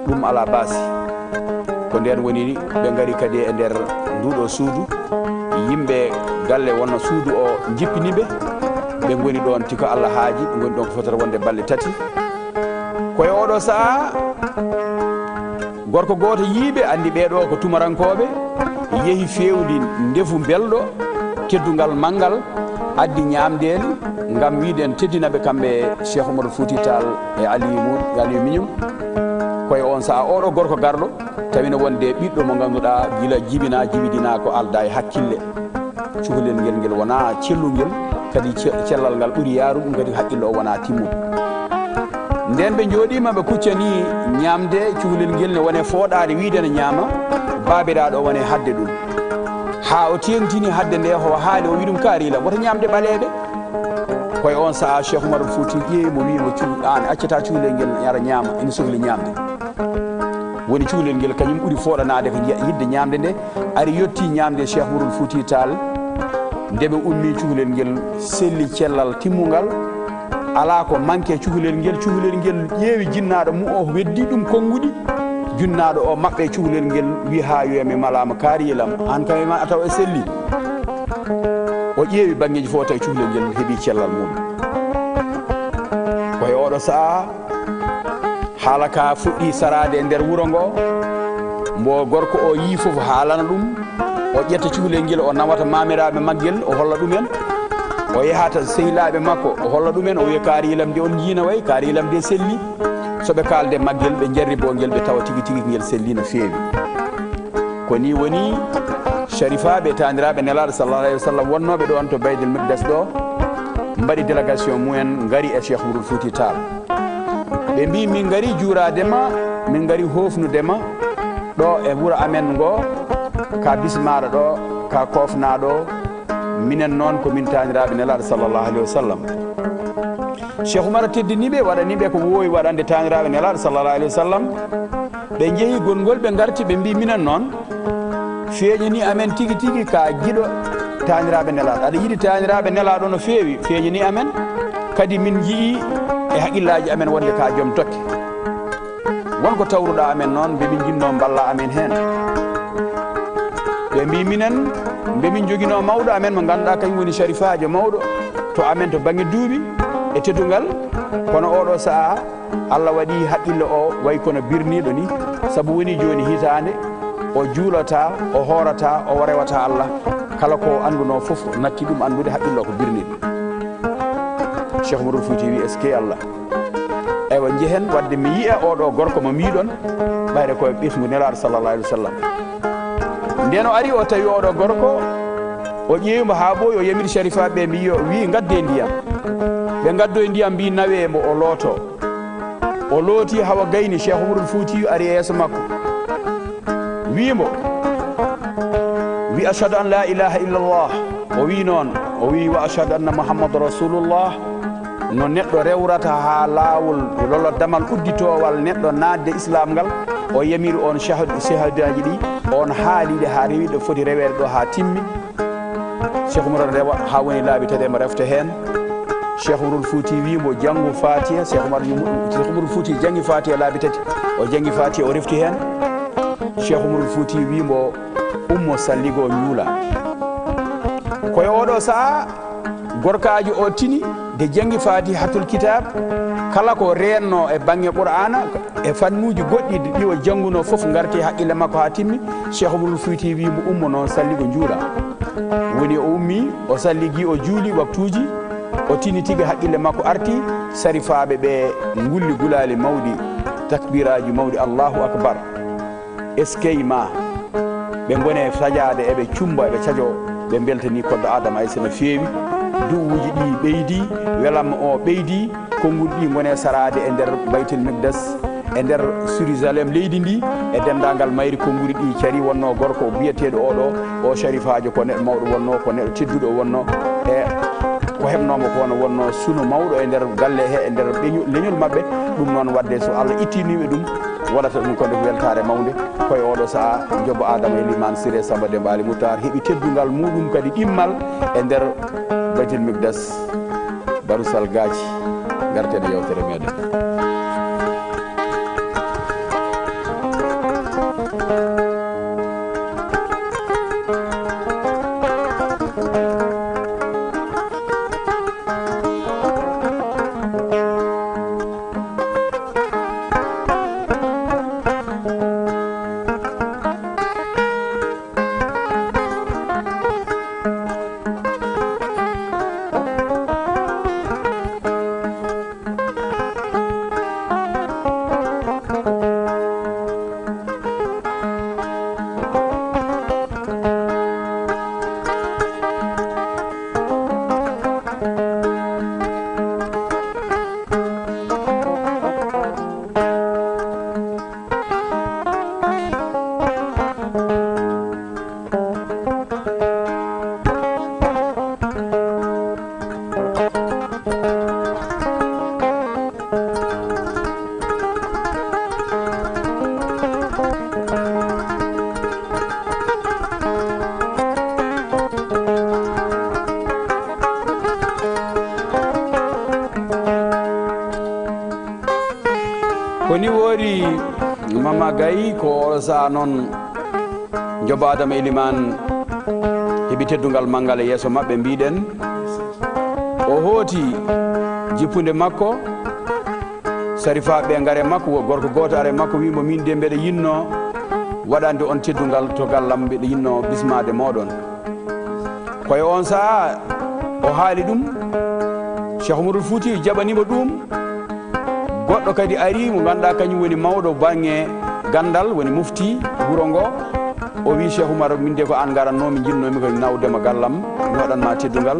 ɗum alaa baasi. Ko ndeen woni ɓe ngari kadi e nder nduuɗo suudu, yimɓe galle wonno suudu o njippini ɓe, ɓe ngoni ɗoon tiko Allah haaji, ɓe ngoni ɗoon ko fotata wonde balɗe tati. Ko e oɗo sahaa, gorko gooto yii ɓe, anndi ɓee ɗo ko tumarankooɓe, yehi feewndi ndefu belɗo, teddungal manngal, addi ñaamdeeli ngam wiide en teddina ɓe kamɓe Cheikh Oumar Fouti Tall e Aliou Mou-, e Aliou miñum. Ko e on sahaa oɗo gorko garɗo, tawi no wonde ɓiɗɗo mo ngannduɗaa gila jibinaa, jibidinaa ko aldaa e hakkille. Cukalel ngel, ngel wonaa cellungel, kadi ce-, cellal ngal ɓuri yaarude, ɗum kadi haqqille o wonaa timmuɗo. Nden ɓe njooɗiima, ɓe kuccani ñaamde, cukalel ngel ne wone fooɗaade wiide ne ñaama, baabiraaɗo o wone hadde ɗum. Haa o teeŋtini hadde nde, o haali, o wi ɗum, "Kaari lam, woto ñaamde ɓaleeɓe." Ko e on sahaa Cheikh Oumar Fouti ƴeewi mo, wi mo, "Cu-, aan accataa cukalel ngel ara ñaama, ina sokli ñaamde." Woni cukalel ngel kañum ɓuri fooɗanaade ko yiɗde ñaamde nde, ari yotti ñaamde Cheikh Oumar Fouti Tall. Nde ɓe ummi, cukalel ngel selli cellal timmungal, alaa ko manque cukalel ngel. Cukalel ngel ƴeewi jinnaaɗo mum o, weddi ɗum konnguɗi. Jinnaaɗo o maɓɓe cukalel ngel, wi, "Haa yo mi malaama, kaari lam, aan kam e ma a taw e selli." O ƴeewi banngeeji fof, tawi cukalel ngel heɓi cellal mum. Ko e oɗo sahaa haala ka fuɗɗi saraade e nder wuro ngo. Mbo gorko o yii fof haalana ɗum. O ƴetta cukalel ngel, o nawata maamiraaɓe maggel, o holla ɗumen. O yahata sehilaaɓe makko, o holla ɗumen, o wiya, "Kaari lam de, on njiina way, kaari lam de selli." So ɓe kaalde maggel, ɓe jarriboo ngel, ɓe tawa tigi tigi ngel selli no feewi. Ko nii woni sharifaaɓe, taaniraaɓe Nelaaɗo sallallahu alayhi wa sallam wonnooɓe ɗoon to Baytul Maqdas ɗo, mbaɗi délégation mumen, ngari e Cheikh Oumar Fouti Tall. Ɓe mbii, "Min ngari juuraade ma, min ngari hoofnude ma ɗo e wuro amen ngo, ka bismaaɗo ɗo, ka koofnaaɗo, minen noon ko min taaniraaɓe Nelaaɗo sallallahu alayhi wa sallam." Cheikh Oumar teddini ɓe, waɗani ɓe ko woowi waɗande taaniraaɓe Nelaaɗo sallallahu alayhi wa sallam. Ɓe njehi gongol, ɓe ngarti, ɓe mbii, "Minen noon, feeñani amen tigi tigi ka giɗo taaniraaɓe Nelaaɗo. Aɗa yiɗi taaniraaɓe Nelaaɗo no feewi, feeñani amen. Kadi min njii e haqillaaji amen wonde ka joom tokke." Won ko tawruɗaa amen noon, mbe min njinnoo mballaa amen heen. Ɓe mbii minen, mbe min njoginoo mawɗo amen mo ngannduɗaa kañum woni carifaajo mawɗo to amen to baŋnge duuɓi e teddungal, kono ooɗoo sahaa Allah waɗii haqqille o wayi kono birniiɗo ni, sabu wonii jooni hitaande o juulataa, o hoorataa, o rewataa Allah. Kala ko o anndunoo fof natti ɗum anndude haqqille o ko birniiɗo. Cheikh Umarul Fuuti wii, "Eskey Allah." Eywa, njehen waɗde mi yiya ooɗoo gorko mo mbiiɗon, ɓayre ko e ɓesngu Nelaaɗo sallallahu alaihi wasallam. Nden o ari, o tawi ooɗoo gorko, o ƴeewi mo haa ɓooyi, o yamiri carifaaɓe ɓe, mi yiya, wii, "Ngaddee ndiyam." Ɓe ngaddoyi ndiyam, mbii, "Nawee mo, o lootoo." O looti hawa gayni, Cheikh Umarul Fuuti ari e yeeso makko. Wii mo, wi, "Ashhadu an la ilaha illallah." O wii noon, o wii, "Wa ashhadu anna Muhammadu Rasulullah." No neɗɗo rewrata haa laawol lolo damal udditoowal neɗɗo naatde Islaam ngal, o yamiri on shahad-, shahadaaji ɗi, on haali ɗi haa rewi ɗo foti reweede ɗo haa timmi. Cheikh Umar rewa haa woni laabi tati, emo refta heen. Cheikh Umarul Fuuti wii mbo, "Janngu Faatiha." Cheikh Umar, Cheikh Umarul Fuuti janngi Faatiha laabi tati. O janngi Faatiha, o refti heen. Cheikh Umarul Fuuti wii mbo, "Ummo, salligo, njuula." Ko e ooɗoo sahaa, gorkaajo o tini de janngi Faatihatul Kitaab, kala ko reennoo e baŋnge Qur'aana, e fannuuji goɗɗi ɗi o janngunoo fof ngarti e haqqille makko haa timmi. Cheikh Umarul Fuuti wii mbo, "Ummo noon, salligo, njuula." Woni o ummii, o salligi, o juuli waktuuji, o tini tigi haqqille makko arti, sarifaaɓe ɓe ngulli gulaali mawɗi, takbiiraaji mawɗi, Allahu Akbar. Eskey ma. Ɓe ngone sajaade, eɓe cumba, eɓe cajoo, ɓe mbeltanii koddo Adama Aysa no feewi. Du'uuji ɗi ɓeydi, welamma o ɓeydi, konnguɗi ɗi ngone saraade e nder Baytul Miqdas, e nder Jérusalem, leydi ndi, e denndaangal mayri, konnguɗi ɗi cari, wonnoo gorko biyeteeɗo oɗo, o sharifaajo, ko neɗɗo mawɗo wonnoo, ko neɗɗo tedduɗo wonnoo, e ko heɓnoo mo ko wano wonnoo suno mawɗo e nder galle he, e nder ɓeñu-, leñol maɓɓe. Ɗum noon waɗde so Allah ittiniiɓe ɗum, waɗata ɗum kadi ko weltaare mawnde. Ko e oɗo sahaa, Jobo Adama Eliman Siré Samba Demba Ali Moutar heɓi teddungal muɗum kadi ɗimmal e nder Baytul Miqdas, Barusal Gaaci. Ngarten e yewtere meɗen. Ko ni woori, Mama Gaye, ko oɗo sahaa noon, Jobo Adama Eliman heɓi teddungal manngal e yeeso maɓɓe, mbiɗen. O hooti jippunde makko, sarifaaɓe ɓe ngare makko, wo gorko gooto are makko, wii mo, "Min de mbeɗa yinnoo waɗande on teddungal to gallam, mbeɗa yinnoo bismaade mooɗon." Ko e on sahaa o haali ɗum, Cheikh Umarul Fuuti jaɓani mo ɗum. Goɗɗo kadi ari mo ngannduɗaa kañum woni mawɗo baŋnge ganndal, woni mufti wuro ngo. O wii, "Cheikh Umar, min de ko aan ngaratnoo, mi jinnoomi ko nawde ma gallam, mi waɗan ma teddungal."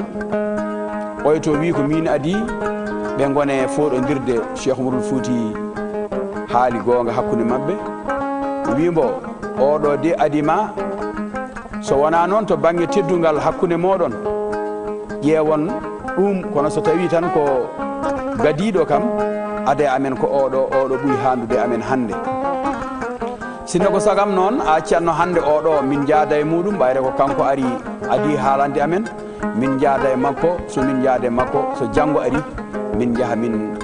Oy to wii, "Ko min adii." Ɓe ngone fooɗondirde, Cheikh Umarul Fuuti haali goonga hakkunde maɓɓe. Wii mbo, "Oɗo de adii ma." So wonaa noon, to baŋnge teddungal hakkunde mooɗon, ƴeewon ɗum, kono so tawii tan ko gadiiɗo kam, adee amen ko oɗo, oɗo ɓuri haandude amen hannde. Sinno ko sagam noon, a accanno hannde oɗo min njaada e muuɗum, ɓayre ko kanko ari, adii haalande amen, min njaada e makko, so min njaada e makko, so janngo ari, min njaha min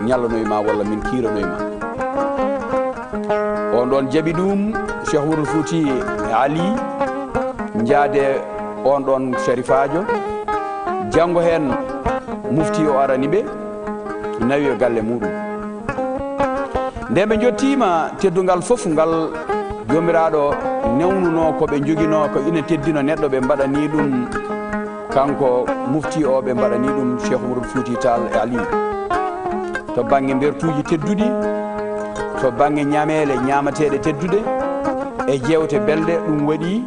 ñallanoy ma walla min kiiranoy ma. Ɗon jaɓi ɗum Cheikh Wurul Fouti Ali, njaade on ɗon sharifaajo, janngo heen mufti o arani ɓe, nawi e galle muɗum. Nde ɓe njottiima teddungal fof ngal Joomiraaɗo newnunoo ko ɓe njoginoo ko ina teddino neɗɗo, ɓe mbaɗani ɗum kanko mufti o, ɓe mbaɗani ɗum Cheikh Wurul Fouti Tall e Ali. To bannge mbertuuji tedduɗi, to bannge ñameele ñaamateeɗe tedduɗe e jeewte belɗe, ɗum waɗi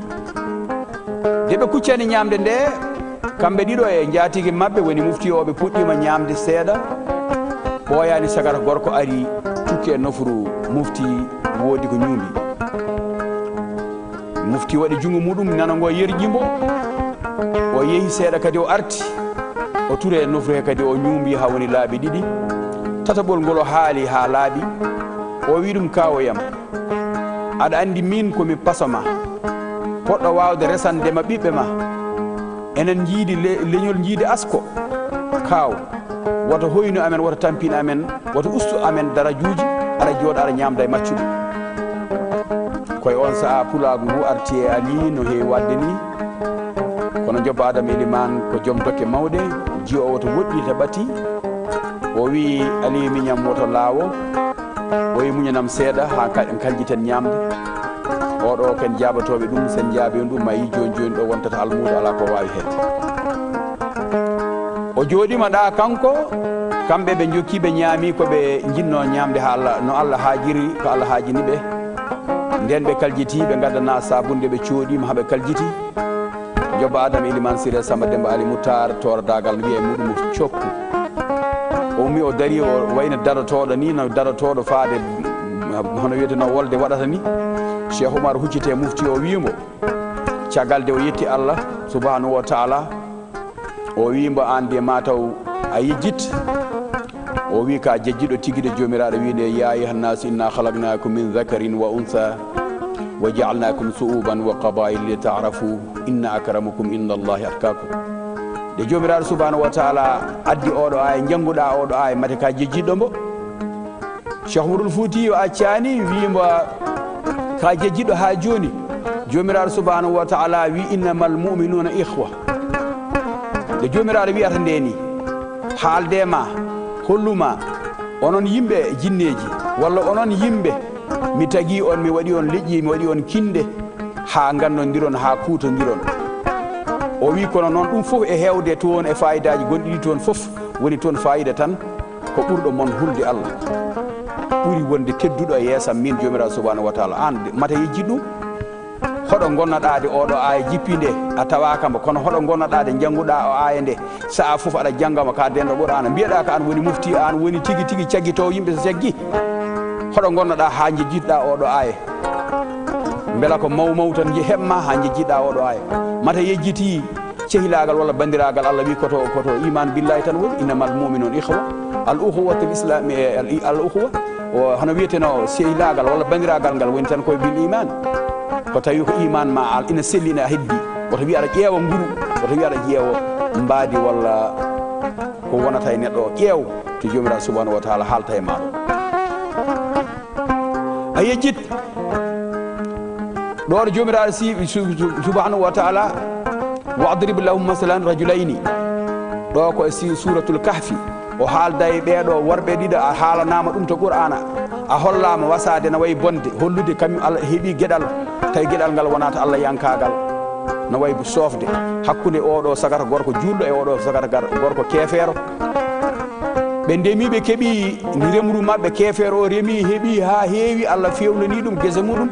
nde ɓe kuccani ñaamde nde, kamɓe ɗiɗo e njaatigi maɓɓe woni mufti o, ɓe puɗɗiima ñaamde seeɗa, ɓooyaani sagata gorko ari cukki e nofru mufti, woodi ko ñuumbi. Mufti waɗi junngo muɗum, nano ngo yerƴi mbo. O yehi seeɗa kadi o arti. O turi e nofru he kadi o ñuumbi haa woni laabi ɗiɗi. Tataɓol ngol o haali haa laaɓi. O wi ɗum, "Kaawoyam, aɗa anndi miin ko mi paso ma, poɗɗo waawde resande ma ɓiɓɓe ma. Enen njiidi le-, leñol njiidi asko. Kaaw, woto hoynu amen, woto tampin amen, woto ustu amen darajuuji, aɗa jooɗa aɗa ñaamda e maccuɓe." Ko e on sahaa pulaagu ngu arti e Ali no heewi waɗde ni. Kono Jobba Adama Elimaan ko joom dokke mawɗe, jiyo woto woɗɗi ta ɓati. O wi, "Aliyu miñam woto laawo." O wi, "Muñanam seeɗa haa ka-, kaljiten ñaamde. Oɗo ken jaabatooɓe ɗum, sen jaabii ɗum, ma yi jooni jooni ɗo wontata almuudo alaa ko waawi heen." O jooɗiima ɗa kanko, kamɓe ɓe njokki, ɓe ñaami ko ɓe njinnoo ñaamde haa Allah, no Allah haajiri, ko Allah haajini ɓe. Nden ɓe kaljiti, ɓe ngaddana saabunde, ɓe cooɗiima haa ɓe kaljiti. Jobba Adama Elimaan Siree Samba Demmba Ali Muttar, tooradaagal no wiya e muɗum cokku. O ummi, o dari, o wayno darotooɗo ni, no darotooɗo faade, hono wiyeteno wolde waɗata ni. Cheikh Oumar hucciti e mufti o, wii mbo, caggal de o yetti Allah subhanahu wa taala, o wii mbo, "Aan de mataw a yejjit." O wii, "Ka jejjiɗo tigi de, Joomiraaɗo wii nde, 'Ya ayyuhan nasu inna khalaqnakum min dhakarin wa untha wa ja'alnakum shu'uban wa qabaila li ta'arafu, inna akramakum inda Allahi atqakum.'" Nde Joomiraaɗo subhanahu wa taala addi oɗo aaya, njannguɗa oɗo aaya, mate ka jejjiɗo mbo? Cheikh Oumarul Fouti o accaani wiimo ka jejjiɗo haa jooni. Joomiraaɗo subhanahu wa taala wi, "Innamal mu'minuna ikhwa." Nde Joomiraaɗo wiyata nde ni, haalde ma, holluma, onon yimɓe jinneeji, walla onon yimɓe, mi tagi on, mi waɗi on leƴƴi, mi waɗi on kinɗe, haa ngannondiron, haa kuutondiron. O wi, kono noon ɗum fof e heewde toon e faayidaaji gonɗi ɗi toon fof, woni toon faayida tan ko ɓurɗo mon hulde Allah, ɓuri wonde tedduɗo e yeesam min Joomiraaɗo subhanahu wa taala. Aan de, mata yejjit ɗum? Hoɗo ngonnoɗaa de oɗo aaya jippi nde, a tawaaka mbo, kono hoɗo ngonnoɗaa de njannguɗaa o aaya nde, sa'a fof aɗa jannga mo ka dendo Qur'aana, mbiyeɗaa ko aan woni mufti, aan woni tigi tigi caggitoowo yimɓe so caggi? Hoɗo ngonnoɗaa haa njejjitɗaa oɗo aaya? Mbela ko maw maw tan je heɓma haa njejjitɗaa oɗo aaya? Mata yejjiti cehilaagal walla banndiraagal? Allah wi koto, koto iman billahi tan woni, "Innamal mu'minuna ikhwa." Al ukhuwatul islam, eh, al, al ukhuwa, o, hono wiyeteno sehilaagal walla banndiraagal ngal woni tan koye bil iman. Ko tawi ko iman ma al ina selli, ina heddi. Woto wi aɗa ƴeewa nguru, woto wi aɗa ƴeewa mbaadi walla ko wonata e neɗɗo o. Ƴeew to Joomiraaɗo subhanahu wa taala haalta e maaɗo. A yejjit. Ɗo ɗo Joomiraaɗo si-, su-, su-, subhanahu wa taala, "Wa adrib lahum masalan rajulayni." Ɗo ko e si-, Suuratul Kahfi. O haalda e ɓeeɗo worɓe ɗiɗo, a haalanaama ɗum to Qur'aana. A hollaama wasaade na wayi bonde, hollude kañum Allah heɓi geɗal, tawi geɗal ngal wonata Allah yankaagal. Na wayi soofde hakkunde oɗo sagata gorko juulɗo e oɗo sagata gar-, gorko keefeero. Ɓe ndemi, ɓe keɓi remru maɓɓe, keefeero o remi, heɓi haa heewi, Allah feewnani ɗum gese muɗum,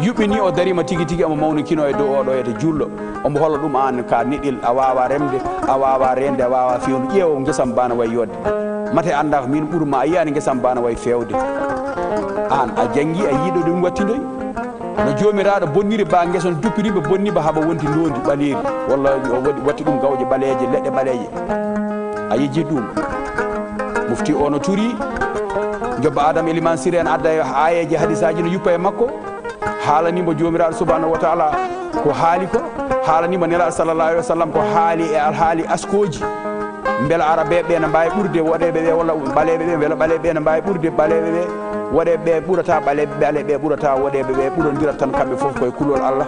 yuɓɓini, o darima tigi tigi, omo mawnikino e dow oɗo yete juulɗo. Omo holla ɗum, aan ka neɗɗel, a waawa remde, a waawa reende, a waawa feewde. Ƴeew ngesam bana wayi yodde. Mate annda ko min ɓurma, a yiyaani ngesam bana wayi feewde. Aan a janngi, a yiɗo ɗum wattindoy. No Joomiraaɗo bonniri ba ngesa, no duppiri ba, bonni ba haa ba wonti ndoondi ɓaleeri, walla o waɗi, watti ɗum gawƴe ɓaleeje, leɗɗe ɓaleeje. A yejjit ɗum. Mufti o no turi, Jobba Adama Eliman Siré en adda e aayeeje, hadisaaji no yuppa e makko. Haalani mo Joomiraaɗo subhanahu wa taala ko haali ko, haalani mo Nelaaɗo sallallahu alaihi wa sallam ko haali e alhaali askooji. Mbela Arabeeɓe ɓe na mbaawi ɓurde woɗeeɓe ɓe, walla ɓaleeɓe ɓe, mbela ɓaleeɓe ɓe na mbaawi ɓurde ɓaleeɓe ɓe? Woɗeeɓe ɓe ɓurata ɓaleeɓe, ɓaleeɓe ɓe ɓurata woɗeeɓe ɓe, ɓurondirat tan kamɓe fof koye kulol Allah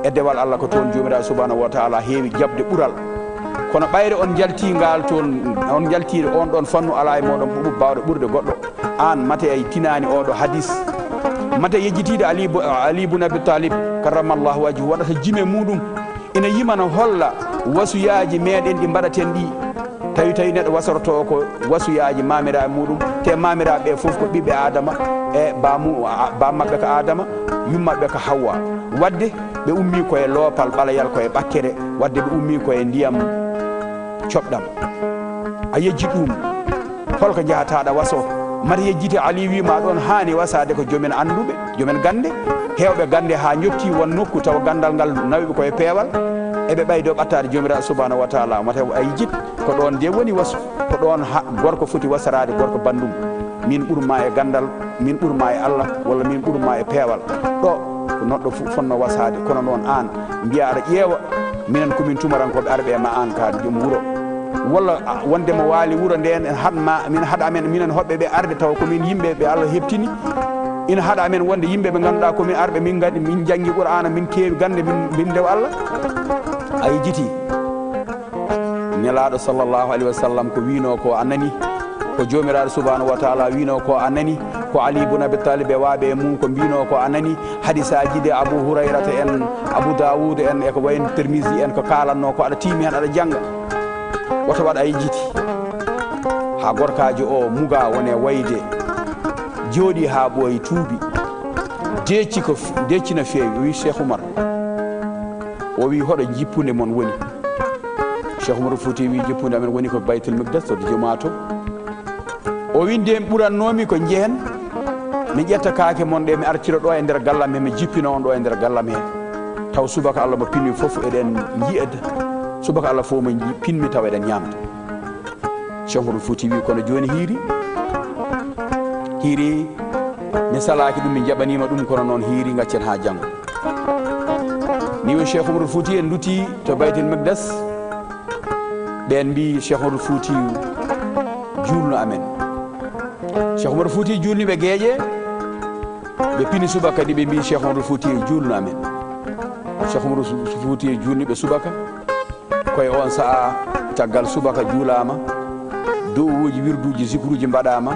e dewal Allah. Ko toon Joomiraaɗo subhanahu wa taala heewi jaɓde ɓural. Kono ɓayde on njaltii ngaal toon, on njaltii on ɗoon fannu, alaa e mooɗon ɓuɓɓo baawɗo ɓurde goɗɗo. Aan, mate a tinaani ooɗo hadis, mate yejjitiiɗo Ali bu-, Ali bun Abi Talib, karramallahu wajhu, waɗata jime muuɗum, ina yima no holla wasuyaaji meeɗen ɗi mbaɗaten ɗi. Tawi, tawi neɗɗo wasorto ko wasuyaaji maamiraaɓe muuɗum, te maamiraaɓe ɓe fof ko ɓiɓɓe Aadama, e baamu-, a-, baam maɓɓe ko Aadama, yummaɓe ko Hawwa. Waɗde ɓe ummii ko e loopal ɓalayal, ko e ɓakkere, waɗde ɓe ummii ko e ndiyam coɓɗam. A yejjit ɗum, holko njahata aɗa waso? Mata yejjite Ali wiima ɗoon haani wasaade ko joomen annduɓe, joomen gannde, heewɓe gannde haa njotti won nokku tawa ganndal ngal nawi ɓe ko e peewal, eɓe ɓeydo ɓattaade Joomiraaɗo subhanahu wa taala. Mata a yejjit ko ɗoon de woni wasu, ko ɗoon ha-, gorko foti wasaraade gorko banndum. Min ɓurma e ganndal, min ɓurma e Allah, walla min ɓurma e peewal. Ɗo ko neɗɗo fu-, fotnoo wasaade, kono noon aan mbiya aɗa ƴeewa, minen ko min tumarankooɓe arɓe e ma, aan ka joom wuro. Walla, a, wonde mo waali wuro ndeen, en haɗ ma, min haɗa amen, minen hoɓɓe ɓe arde tawa ko min yimɓe ɓe Allah heɓtini. Ina haɗa amen wonde yimɓe ɓe ngannduɗaa ko min arɓe, min nganndi, min njanngi Qur'aana, min keewi gannde, min, min ndew Allah. A yejjiti. Nelaaɗo sallallahu alaihi wa sallam ko wiinoo ko a nani, ko Joomiraaɗo subhanahu wa taala wiinoo ko a nani, ko Ali ibn Abi Talib e waaɓe e mum ko mbiinoo ko a nani, hadisaaji ɗi Abu Hurayrata en, Abu Dawud en, e ko wayi no Tirmisi en, ko kaalannoo ko aɗa tiimi heen aɗa jannga. Woto waɗ a yejjiti. Haa gorkaajo o muga wone wayde, jooɗii haa ɓooyi tuubi, deecci ko f-, deecci no feewi. O wii Cheikh Oumar, o wii hoɗo jippunde mon woni? Cheikh Oumar Fouti wii jippunde amen woni ko Baytul Miqdas to jumaa to. O wii ndeen ɓurannoomi ko njehen, mi ƴetta kaake mon ɗe, mi artira ɗo e nder gallam he, mi jippina on ɗo e nder gallam he. Taw subaka Allah mo pinmi fof eɗen njiya, subaka Allah fof mo nji-, pinmi taw eɗen ñaamda. Cheikh Oumar Fouti wii kono jooni hiiri, hiiri mi salaaki ɗum, mi jaɓaniima ɗum, kono noon hiiri gaccen haa janngo. Ni woni Cheikh Oumar Fouti en ndutti to Baytul Miqdas, ɓeen mbii Cheikh Oumar Fouti juulno amen. Cheikh Oumar Fouti juulni ɓe geeƴe, ɓe pini subaka kadi ɓe mbii Cheikh Oumar Fouti juulno amen. Cheikh Oumar Fouti juulni ɓe subaka. Ko e oon sa'a, caggal subaka juulaama, du'uuji, wirduuji, zikruuji mbaɗaama,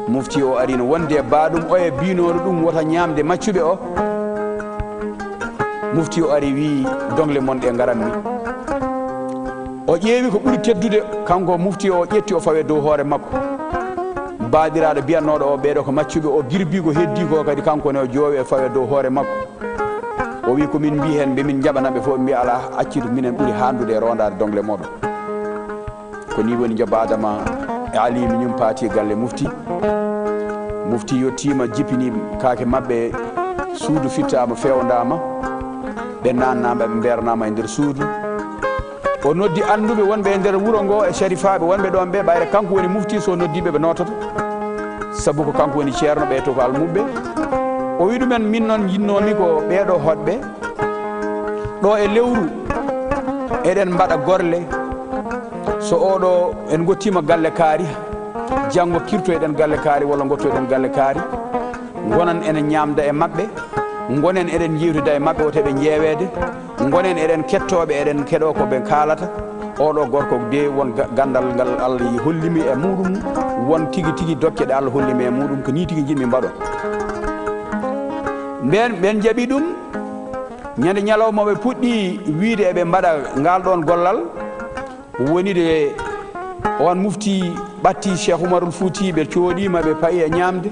mufti o ari no wonde e baaɗum o e biinooɗo ɗum wota ñaamde maccuɓe o. Mufti o ari wii, "Dongle mon ɗe ngaranmi." O ƴeewi ko ɓuri teddude, kanko mufti o ƴetti o fawe dow hoore makko. Baaɗiraaɗo biyannooɗo o ɓeeɗo ko maccuɓe o girbi ko heddii ko kadi kanko ne o joowe o fawe dow hoore makko. O wii ko min mbii heen, mbe min njaɓana ɓe fof, ɓe mbiya alaa, accitu minen ɓuri haandude e roondaade dongle mooɗon. Ko nii woni njobaadama e Aliimi ñum paati galle mufti. Mufti yottiima, jippinii kaake maɓɓe, suudu fittaama, feewndaama, ɓe naannaama, ɓe mbeernaama e nder suudu. O noddi annduɓe wonɓe e nder wuro ngo e sharifaaɓe wonɓe ɗoon ɓe, ɓayre kanko woni mufti, so noddiiɓe ɓe noototo. Sabu ko kanko woni ceerno ɓe to ko almuɓɓe. O wi ɗumen, "Min noon njinnoomi ko ɓeeɗo hoɗɓe. Ɗo e lewru eɗen mbaɗa gorle. So oɗo en ngottiima galle kaari, janngo kirtoyɗen galle kaari walla ngottoyɗen galle kaari. Ngonan ene ñaamda e maɓɓe, ngonen eɗen njeewtida e maɓɓe, wota ɓe njeeweede, ngonen eɗen kettooɓe, eɗen keɗoo ko ɓe kaalata." Oɗo gorko de won ga-, ganndal ngal Allah hollimi e muɗum, won tigi tigi dokke ɗe Allah hollimi e muɗum, ko nii tigi njiɗmi mbaɗon. Ɓeen, ɓeen njaɓi ɗum, ñande ñalawma ɓe puɗɗi wiide eɓe mbaɗa ngal ɗoon gollal, woni de oon mufti ɓatti Cheikh Oumarul Fouti, ɓe cooɗiima, ɓe payi e ñaamde.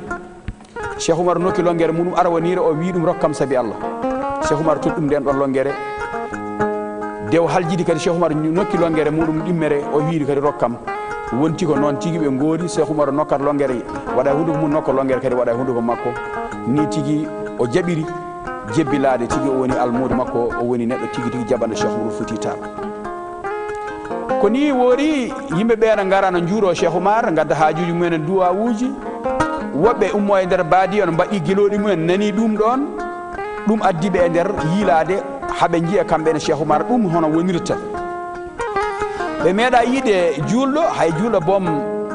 Cheikh Oumar nokki longere muɗum arawaniire, o wii ɗum, "Rokkam sabi Allah." Cheikh Oumar totti ɗum nden ɗon longere. Nde o haljidi kadi, Cheikh Oumar nokki longere muɗum ɗimmere, o wii kadi, "Rokkam." Wonti ko noon tigi ɓe ngoori, Cheikh Oumar nokkat longere, waɗa hunnduko mum, nokka longere kadi waɗa hunnduko makko. Ni tigi o jaɓiri jebbilaade tigi, o woni almuudo makko, o woni neɗɗo tigi tigi jaɓanɗo Cheikh Oumar Fouti Tall. Ko nii woori, yimɓe ɓe na ngara na njuuroo Cheikh Oumar, ngadda haajuuji mumen e duwawuuji. Woɓɓe ummoo e nder baadi, on mbaɗi gelooɗi mumen, nani ɗum ɗoon. Ɗum addi ɓe e nder yiilaade, haa ɓe njiya kamɓe ne Cheikh Oumar ɗum hono wonirta. Ɓe meeɗa yiide juulɗo, hay juulɗo boom,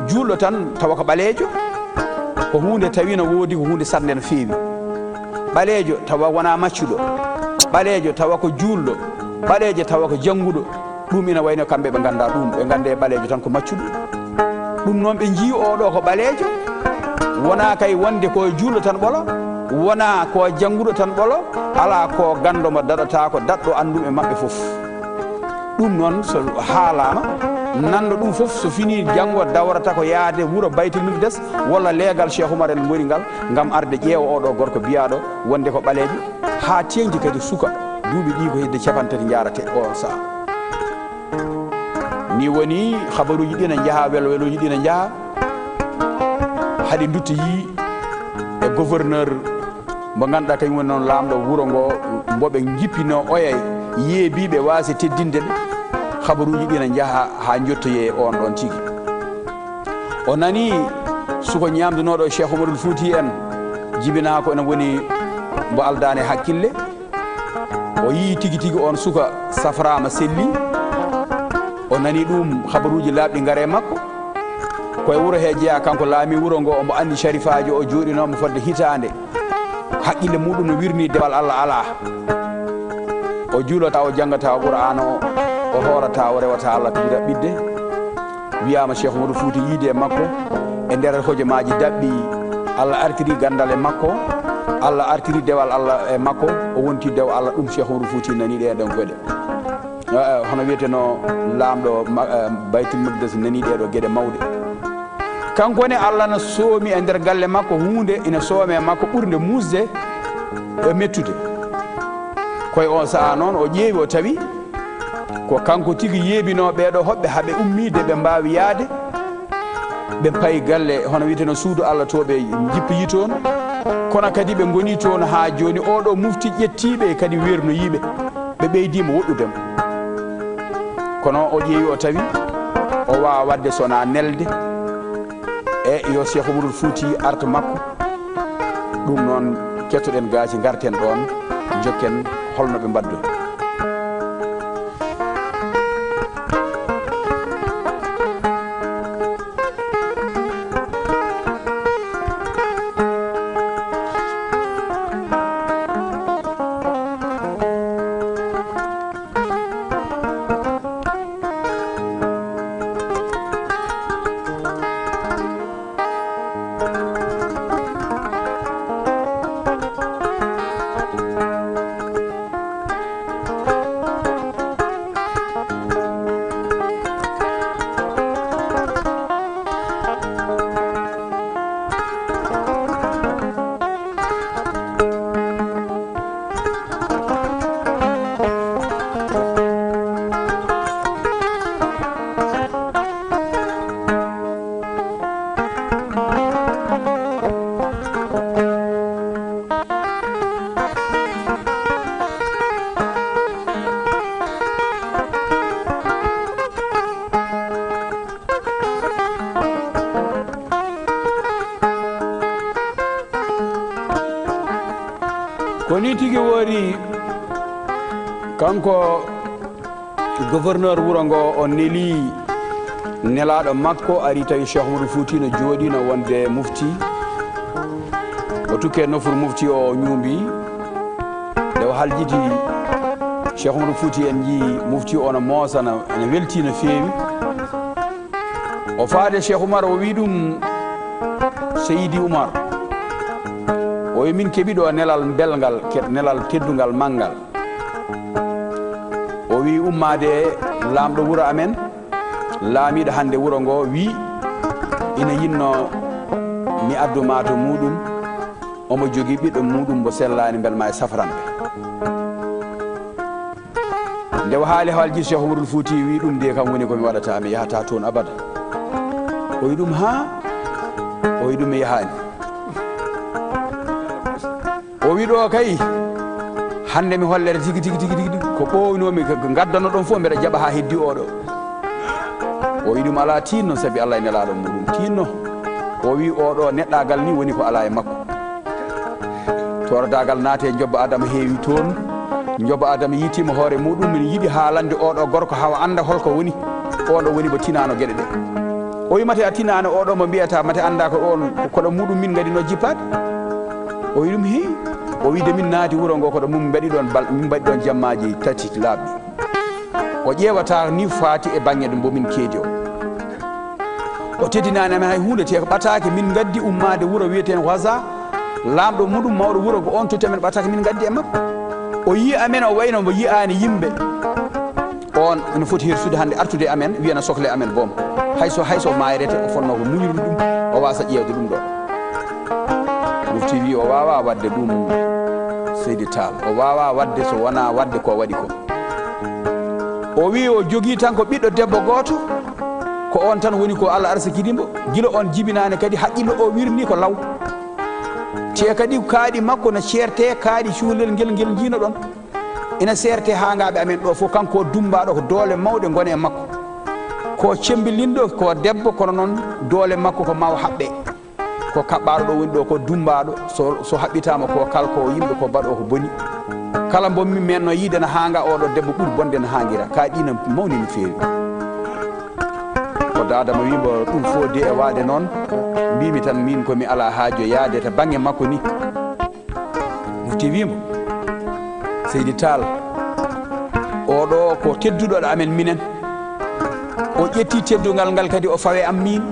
juulɗo tan tawa ko ɓaleejo, ko huunde tawi no woodi, ko huunde saɗnde no feewi. Ɓaleejo tawa wonaa maccuɗo, ɓaleejo tawa ko juulɗo, ɓaleejo tawa ko jannguɗo. Ɗum ina wayno kamɓe ɓe nganndaa ɗum, ɓe nganndi ɓaleejo tan ko maccuɗo. Ɗum noon ɓe njii oo ɗoo ko ɓaleejo, wonaa kay wonde ko juulɗo tan ɓolo, wonaa ko jannguɗo tan ɓolo, alaa ko ganndo mo daɗataako daɗɗo anndum e maɓɓe fof. Ɗum noon so haalaama, nanɗo ɗum fof so finii janngo dawrata ko yahde wuro Baytul Miqdes walla leegal Cheikh Oumar en ngoni ngal ngam arde ƴeewa oo ɗoo gorko biyaaɗo wonde ko ɓaleejo, haa teeŋti kadi suka duuɓi ɗii ko hedde capanɗe tati njaarate oon sahaa. Ni woni habaruuji ɗi na njaha, welo welooji ɗi na njaha, haɗi nduttoyi e gouverneur mo ngannduɗaa kañum woni noon laamɗo wuro ngo, mbo ɓe njippinoo oya yeebiiɓe waasi teddinde ɓe. Habaruuji ɗi na njaha haa njottoyee oon ɗoon tigi. O nani suko ñaamdunooɗo Cheikh Oumarul Fouti en, jibinaa ko ene woni mbo aldaani hakkille. O yii tigi tigi oon suka safraama, selli. O nani ɗum, habaruuji laaɓɗi ngara e makko. Ko e wuro he jeyaa, kanko laami wuro ngo, omo anndi sharifaajo o jooɗinooma fodde hitaande. Haqqille muɗum no wirnii, dewal Allah alaa. O juulata, o janngata Qur'aana o, o hoorata, o rewata Allah tigi raɓɓiɗde. Wiyaama Cheikh Oumar Fouti yiide e makko e nder hojomaaji daɓɓi. Allah artiri ganndal e makko, Allah artiri dewal Allah e makko, o wonti dew Allah. Ɗum Cheikh Oumar Fouti nani ɗee ɗon geɗe. Eh, eh, hono wiyetenoo laamɗo ma-, eh, Baytul Maqdis nani ɗee ɗoo geɗe mawɗe. Kanko ne Allah no soomi e nder galle makko huunde ina soome e makko ɓurnde muusde e mettude. Ko e oon sahaa noon o ƴeewi, o tawi ko kanko tigi yeebinoo ɓee ɗoo hoɓɓe haa ɓe ummii de ɓe mbaawi yahde. Ɓe payi galle, hono wiyeteno suudu Allah to ɓe njippoyi toon. Kono kadi ɓe ngoni toon haa jooni. Oo ɗoo mufti ƴettii ɓe kadi weernoyii ɓe. Ɓe ɓeydii mo woɗɗude mo. Kono o ƴeewi, o tawi o waawaa waɗde so wonaa nelde. E yo Cheikh Oumarul Fouti artu makko. Ɗum noon, kettoɗen gaaci, ngarten ɗoon, njokken holno ɓe mbaɗdori. Ko nii tigi woori, kanko gouverneur wuro ngo, o neli nelaaɗo makko, ari tawi Cheikh Oumar Fouti no jooɗii no wonde mufti. O tukke nofru mufti o, o ñuumbi. Nde o haljiti, Cheikh Oumar Fouti en njii mufti o no moosana, ene weltii no feewi. O faade Cheikh Oumar, o wi ɗum, "Seydi Oumar," o wi, "min keɓi ɗo nelal belngal, ke-, nelal teddungal manngal." O wi, "Ummaade laamɗo wuro amen, laamiiɗo hannde wuro ngo wi ina yinno mi addu ma to muɗum, omo jogii ɓiɗɗo muɗum mbo sellaani, mbel ma e safranɓe." Nde o haali haalji, Cheikh Oumarul Fouti wi, "Ɗum de kam woni ko mi waɗata, mi yahata toon abada." O wi ɗum, "Haa?" O wi ɗum, "Mi yahaani." O wi, "Ɗo kay, hannde mi hollere tigi, tigi, tigi, tigi, ko ɓooynoomi, ko, ko ngaddanoɗon fof mbeɗa jaɓa haa heddi oɗo." O wi ɗum, "Alaa, tiinno, sabi Allah e nelaaɗo muɗum, tiinno." O wi, "Oɗo neɗɗaagal ni woni ko alaa e makko." Tooradaagal naati e Jobba Adama, heewi toon. Jobba Adama yiytiima hoore muɗum, ina yiɗi haalande oɗo gorko haa o annda holko woni. Oɗo woni mo tinaano geɗe ɗe. O wi: "Mate a tinaano oɗo mo mbiyata, mate annda ko ɗon, ko ɗo muɗum min ngadino jippaade?" O wi ɗum: "Hii." O wi: "De min naati wuro ngo, ko ɗo mum mbaɗi ɗon bal-, min mbaɗi ɗon jammaaji tati laaɓɗi." O ƴeewata ni faati e baŋŋe ɗum mbo min keedi o. O teddinaani amen hay huunde, te ko ɓataake min ngaddi ummaade wuro wiyeteende Waza, laamɗo muɗum mawɗo wuro ngo on totti amen, ɓataake min ngaddi e makko. O yii amen, o wayno mbo yiyaani yimɓe. On ene foti hersude hannde, artude e amen, wiyana sokle amen boom. Hay so, hay so maayrete, o fotnoo ko muñrude ɗum, o waasa ƴeewde ɗum ɗo. Mufti wi o waawaa waɗde ɗum, Seydi Taal. O waawaa waɗde so wonaa waɗde ko waɗi ko. O wi o jogii tan ko ɓiɗɗo debbo gooto, ko on tan woni ko Allah arsikidi mbo. Gila on jibinaani kadi haqqillo o wirni ko law. Te kadi kaaɗi makko no ceerte kaaɗi cuulel ngel, ngel njiinoɗon. Ina seerte haangaaɓe amen ɗo fof, kanko o dummbaaɗo ko doole mawɗe ngoni e makko. Ko cembilinɗo, ko debbo, kono noon doole makko ko ma o haɓɓe. Ko kaɓɓaaɗo ɗo woni ɗo, ko dummbaaɗo, so, so haɓɓitaama ko kal ko yimɓe ko mbaɗo ko boni. Kala mbo mi menno yiide na haanga oɗo debbo ɓuri bonde na haangira. Ka ɗi na mawni no feewi. Ko daada mo wi mbo ɗum fof de e waade noon, mbimi tan min ko mi ala haajo yaade to bannge makko ni. Mufti wi mbo, Seydi Taal, oɗo ko tedduɗo amen minen. O ƴetti teddungal ngal kadi o fawe am min.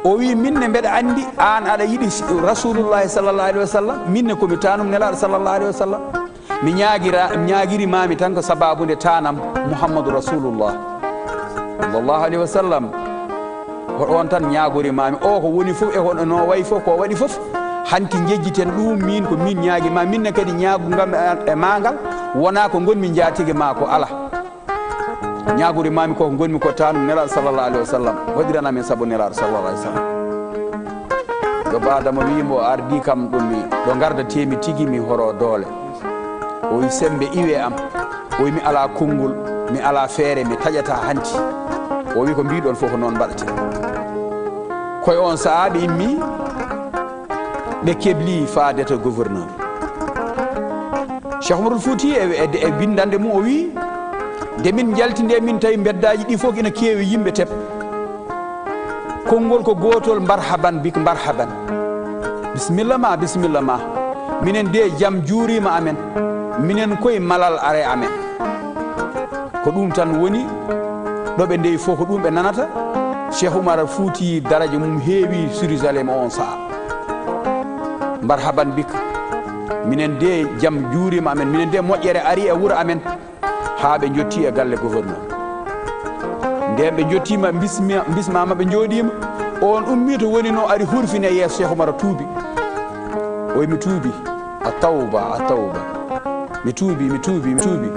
O wi min ne mbeɗa anndi aan aɗa yiɗi Rasulullahi sallallahu alaihi wa sallam, min ne ko mi taanum Nelaaɗo sallallahu alaihi wa sallam. Mi ñaagira, mi ñaagiri maami tan ko sababu nde taanam Muhammadu Rasulullah sallallahu alaihi wa sallam. Ko ɗoon tan ñaagori maami. O ko woni fof e hono no wayi fof, ko waɗi fof, hanti njejjiten ɗum, min ko min ñaagi ma, min ne kadi ñaagu ngam e, e ma ngal, wona ko ngonmi njaatigi ma ko ala. Ñaagori maami ko ngonmi ko taanum Nelaaɗo sallallahu alaihi wa sallam. Waɗiran amen sabu Nelaaɗo sallallahu alaihi wa sallam. Yo Ba Adama wi mbo ardi kam ɗum mi, ɗo ngardatemi tigi mi horo doole. O wi sembe iwe am. O wi mi ala konngol, mi ala feere, mi taƴata hanti. O wi ko mbiɗon fof ko noon mbaɗate. Koye on sahaa ɓe immi, ɓe kebli faade to gouverneur. Cheikh Omarul Fouti e, e, e bindande mum o wi, nde min njalti nde min tawi mbeddaaji ɗi fof ina keewi yimɓe tep. Konngol ko gootol, mbarhaban bik, mbarhaban. Bisimilla ma, bisimilla ma. Minen de jam juurima amen. Minen koye malal are amen. Ko ɗum tan woni ɗo ɓe ndewi fof, ko ɗum ɓe nanata. Cheikh Oumar Fouti daraja mum heewi Jérusalem on saha. Mbarhaban bik. Minen de jam juurima amen. Minen de moƴƴere ari e wuro amen. Haa ɓe njotti e galle gouverneur. Nden ɓe njottiima, mbismi-, mbismaama, ɓe njooɗiima. On ummii to woni no, ari hurfini e yeeso Cheikh Oumar, tuubi. O wi mi tuubi. A tawba, a tawba. Mi tuubi, mi tuubi, mi tuubi.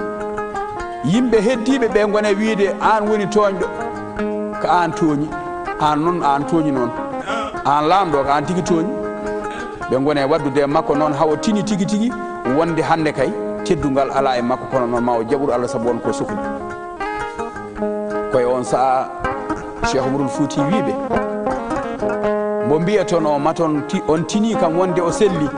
Yimɓe heddiiɓe ɓe ngona wiide, aan woni tooñɗo. Ko aan tooñi. Aan noon, aan tooñi noon. Aan laamɗo, ko aan tigi tooñi. Ɓe ngoni e waɗdude e makko noon, haa o tini tigi tigi wonde hannde kay teddungal alaa e makko, kono noon ma o jaɓuru Allah sabu won ko sokli. Koye on sa'a, Cheikh Oumarul Fouti wi ɓe, mbo mbiyaton o, maton ti-, on tini kam wonde o selli?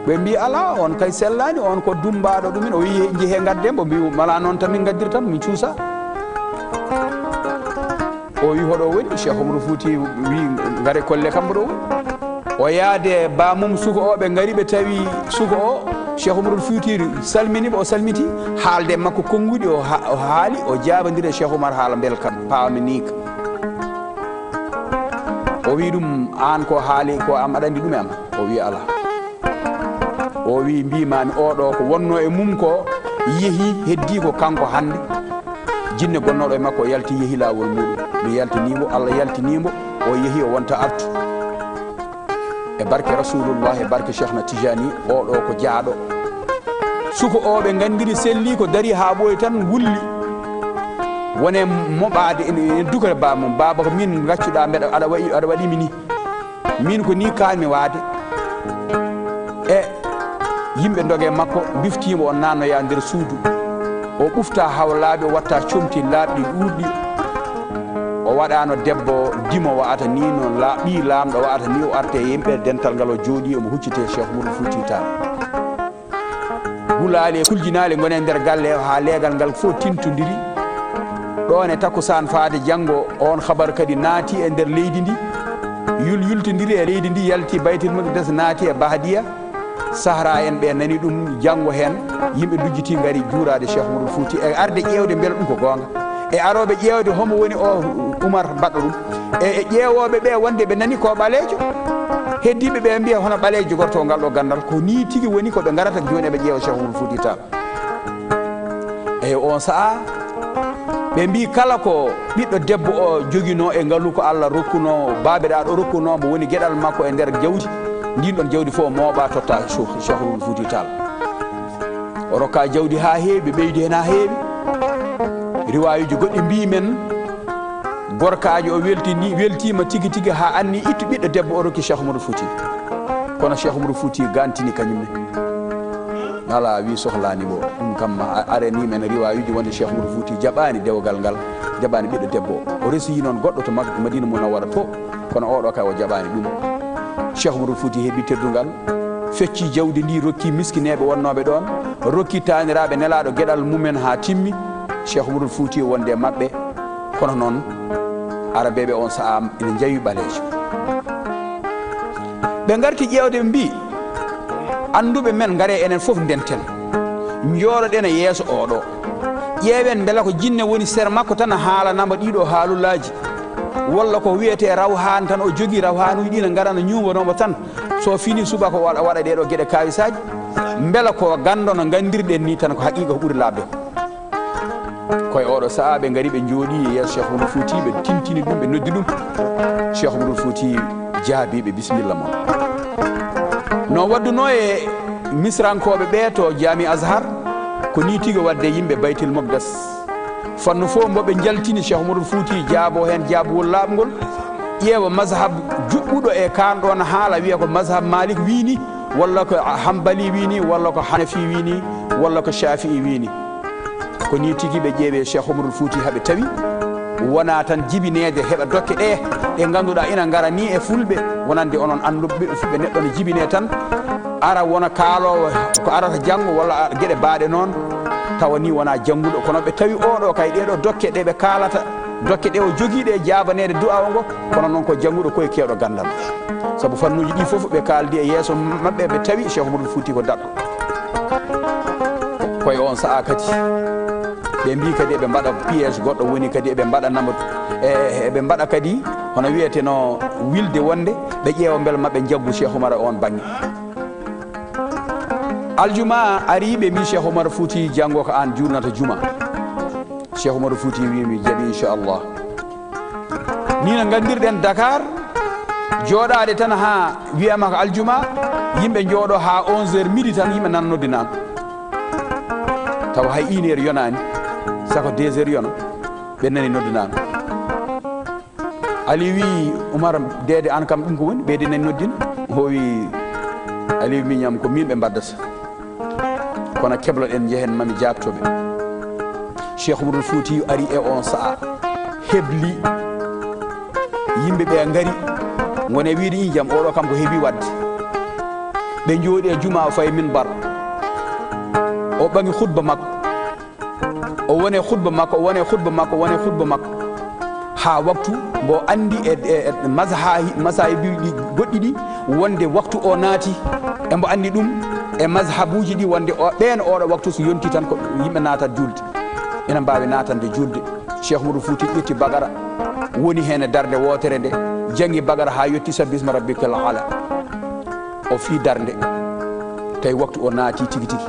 Ɓe mbi, alaa, on kay sellaani, on ko dummbaaɗo ɗumen. O wi, njehe ngadde, mbo mbi, mala noon tan min ngaddirtan, min cuusa. O wi, hoɗo woni? Cheikh Oumar Fouti wi, ngare kolle kam mboɗo woni. O yaade bamum suka o, ɓe ngari ɓe tawi suka o, Cheikh Oumar Fouti salmini ɓe, o salmiti, haalde makko konnguɗi, o ha-, o haali, o jaabondiri e Cheikh Oumar haala mbelkam, paaminiika. O wi ɗum, aan ko haali ko am, aɗa anndi ɗum e am? O wi, alaa. O wi, mbimaami, oɗo ko wonno e mum ko yehi, heddi ko kanko hannde. Jinne gonnooɗo e makko, o yalti, yehi laawol muɗum. Mi yaltini mbo, Allah yaltini mbo, o yehi, o wonta artu. E barke Rasulullah, e barke Cheikhna Tijani, oɗo ko jaaɗo. Suka o ɓe nganndiri, selli, ko dari haa ɓooyi tan wulli. Wone moɓaade ene, ene dukora bamum. Baaba ko min gaccuɗa, mbeɗa, aɗa waɗi, aɗa waɗi mi ni. Min ko ni kaanmi waade. E yimɓe ndoge makko, mbiftiimo, o naannoya nder suudu. O ɓufta hawlaaɓe, o watta comti laaɓɗi ɗuuɗɗi. O waɗano debbo dimo wa'ata ni, no la-, ɓii laamɗo wa'ata ni, o arte e yimɓe dental ngal, o jooɗi, omo huccite Cheikh Oumar Fouti Tall. Gulaali e kuljinaali ngoni e nder galle o, haa leegal ngal fof tintondiri. Ɗoon e takkusaan faade janngo, oon habar kadi naati e nder leydi ndi, yul-, yultindiri e leydi ndi, yalti Baytil Muqaddas, naati e Bahdiya. Sahra en ɓe nani ɗum, janngo heen yimɓe ndujjiti ngari juuraade Cheikh Umarul Fuuti, e arde ƴeewde mbela ɗum ko goonga, e arooɓe ƴeewde homo woni o Umar mbaɗɗo ɗum, e, e ƴeewooɓe ɓe wonde ɓe nani ko ɓaleejo. Heddiiɓe ɓe mbiya hono ɓaleejo jogorto ngal ɗo ganndal, ko nii tigi woni ko ɓe ngarata jooni eɓe ƴeewa Cheikh Umarul Fuuti Taal. Eyo, oon sahaa, ɓe mbii kala ko ɓiɗɗo debbo o joginoo e ngalu ko Allah rokkunoo, baabeɗaaɗo rokkunoo mo, woni geɗal makko e nder jawdi, ndiin ɗoon jawdi fof mooɓa totta Cheikh-, Cheikhul Fouti Tall. O rokka jawdi haa heewi, ɓe ɓeydi heen haa heewi. Riwaayuuji goɗɗi mbii men, gorkaajo o weltini, weltiima tigi tigi haa anni ittu ɓiɗɗo debbo o rokki Cheikh Umarul Fouti. Kono Cheikh Umarul Fouti gantini kañum ne. Alaa, wi sohlaani mo. Ɗum kam ma a-, aranii men riwaayuuji wonde Cheikh Umarul Fouti jaɓaani dewgal ngal, jaɓaani ɓiɗɗo debbo o. O resi noon goɗɗo to Mak-, Madina Munawwara to, kono oɗo kay o jaɓaani ɗum. Cheikh Umarul Fouti heɓi teddungal, fecci jawdi ndi, rokki miskineeɓe wonnooɓe ɗoon, rokki taaniraaɓe Nelaaɗo geɗal mumen haa timmi. Cheikh Umarul Fouti wonde e maɓɓe, kono noon Arabeeɓe on sahaa ina njawi ɓaleejo. Ɓe ngarti ƴeewde, ɓe mbii, "Annduɓe men, ngaree enen fof ndenten. Njooɗoɗen e yeeso oɗo. Ƴeewen mbela ko jinne woni sera makko tan haalanamo ɗiɗo haalullaaji. Walla ko wiyetee rawhaan tan o jogii, rawhaanuuji ɗi ne ngarana ñuubanoomo tan. So fini subaka o waɗa, waɗa ɗee ɗoo geɗe kaawisaaji. Mbela ko ganndo no nganndirɗen ni tan ko haqiiqa ko ɓuri laaɓde ko." Ko e oɗo sahaa ɓe ngari, ɓe njooɗii e yeeso Cheikh Umarul Fouti, ɓe tintini ɗum, ɓe noddi ɗum. Cheikh Umarul Fouti jaabii ɓe, "Bisimilla mon." No waɗdunoo e Misrankooɓe ɓe to Jaami Azhar, ko nii tigi waɗde yimɓe Baytil Muqaddas. Fannu fof mbo ɓe njaltini, Cheikh Umarul Fouti jaaboo heen jaabugol laaɓngol, ƴeewa mazhab juɓɓuɗo e kaan ɗoon haala, wiya ko mazhab Malik wii nii, walla ko Hanbali wii nii, walla ko Hanafi wii nii, walla ko Shafi'i wii nii. Ko nii tigi ɓe ƴeewi Cheikh Umarul Fouti, haa ɓe tawi wonaa tan jibineede heɓa dokke ɗe, ɗe ngannduɗaa ina ngara nii e fulɓe, wonande onon annduɓe ɓe fulɓe, neɗɗo ne jibinee tan, ara wona kaaloowo ko arata janngo walla a-, geɗe baaɗe noon, tawa nii wonaa jannguɗo. Kono ɓe tawi oɗo kay, ɗee ɗoo dokke ɗe ɓe kaalata, dokke ɗe o jogii ɗe jaabaneede du'aawa ngo, kono noon ko jannguɗo, ko e keewɗo ganndal. Sabu fannuuji ɗi fof ɓe kaaldi e yeeso maɓɓe, ɓe tawi Cheikh Umarul Fouti ko daɗɗo. Ko e on sahaa kadi ɓe mbii kadi eɓe mbaɗa piège goɗɗo, woni kadi eɓe mbaɗa namo, e, e, eɓe mbaɗa kadi hono wiyeteno wilde wonde ɓe ƴeewa mbela maɓe njaggu Cheikh Oumar e on baŋŋe. Aljuma ari, ɓe mbii, "Cheikh Oumar Fouti, janngo ko aan juulnata juma." Cheikh Oumar Fouti wii, "Mi jaɓi, inchallah." Ni no nganndirɗen Dakar, jooɗaade tan haa wiyama ko aljuma, yimɓe njooɗo haa onze heures midi tan, yimɓe nana noddi naan. Tawa hay une heure yonaani, saka deux heures yona, ɓe nani noddi naan. Ali wii, "Umar, deede aan kam ɗum ko woni, ɓeyde nani noddin?" O wii, Ali wii, "Miñam, ko min ɓe mbaddata. Kono kebloɗen, njehen, mami jaabtoɓe." Cheikh Umarul Fouti ari e on sahaa, hebli. Yimɓe ɓe ngari, ngone wiide, "Ii jam, oɗo kam ko heɓi waɗde." Ɓe njooɗi e juma, o fayi minbar. O ɓaŋi khutba makko. O wone khutba makko, o wone khutba makko, o wone khutba makko. Haa waktu mbo anndi e, e, e mazha-, masahibuuji ɗi goɗɗi ɗi, wonde waktu o naati, e mbo anndi ɗum e mazhabuuji ɗi, wonde o, ɓeen oɗo waktu so yonti tan ko yimɓe naatat juulde. Ina mbaawi naatande juulde. Cheikh Umarul Fouti ƴetti Baqara, woni heen e darnde wootere nde, janngi Baqara haa yotti Sabbi isma rabbikal aala. O fii darnde, tawi waktu o naati tigi tigi.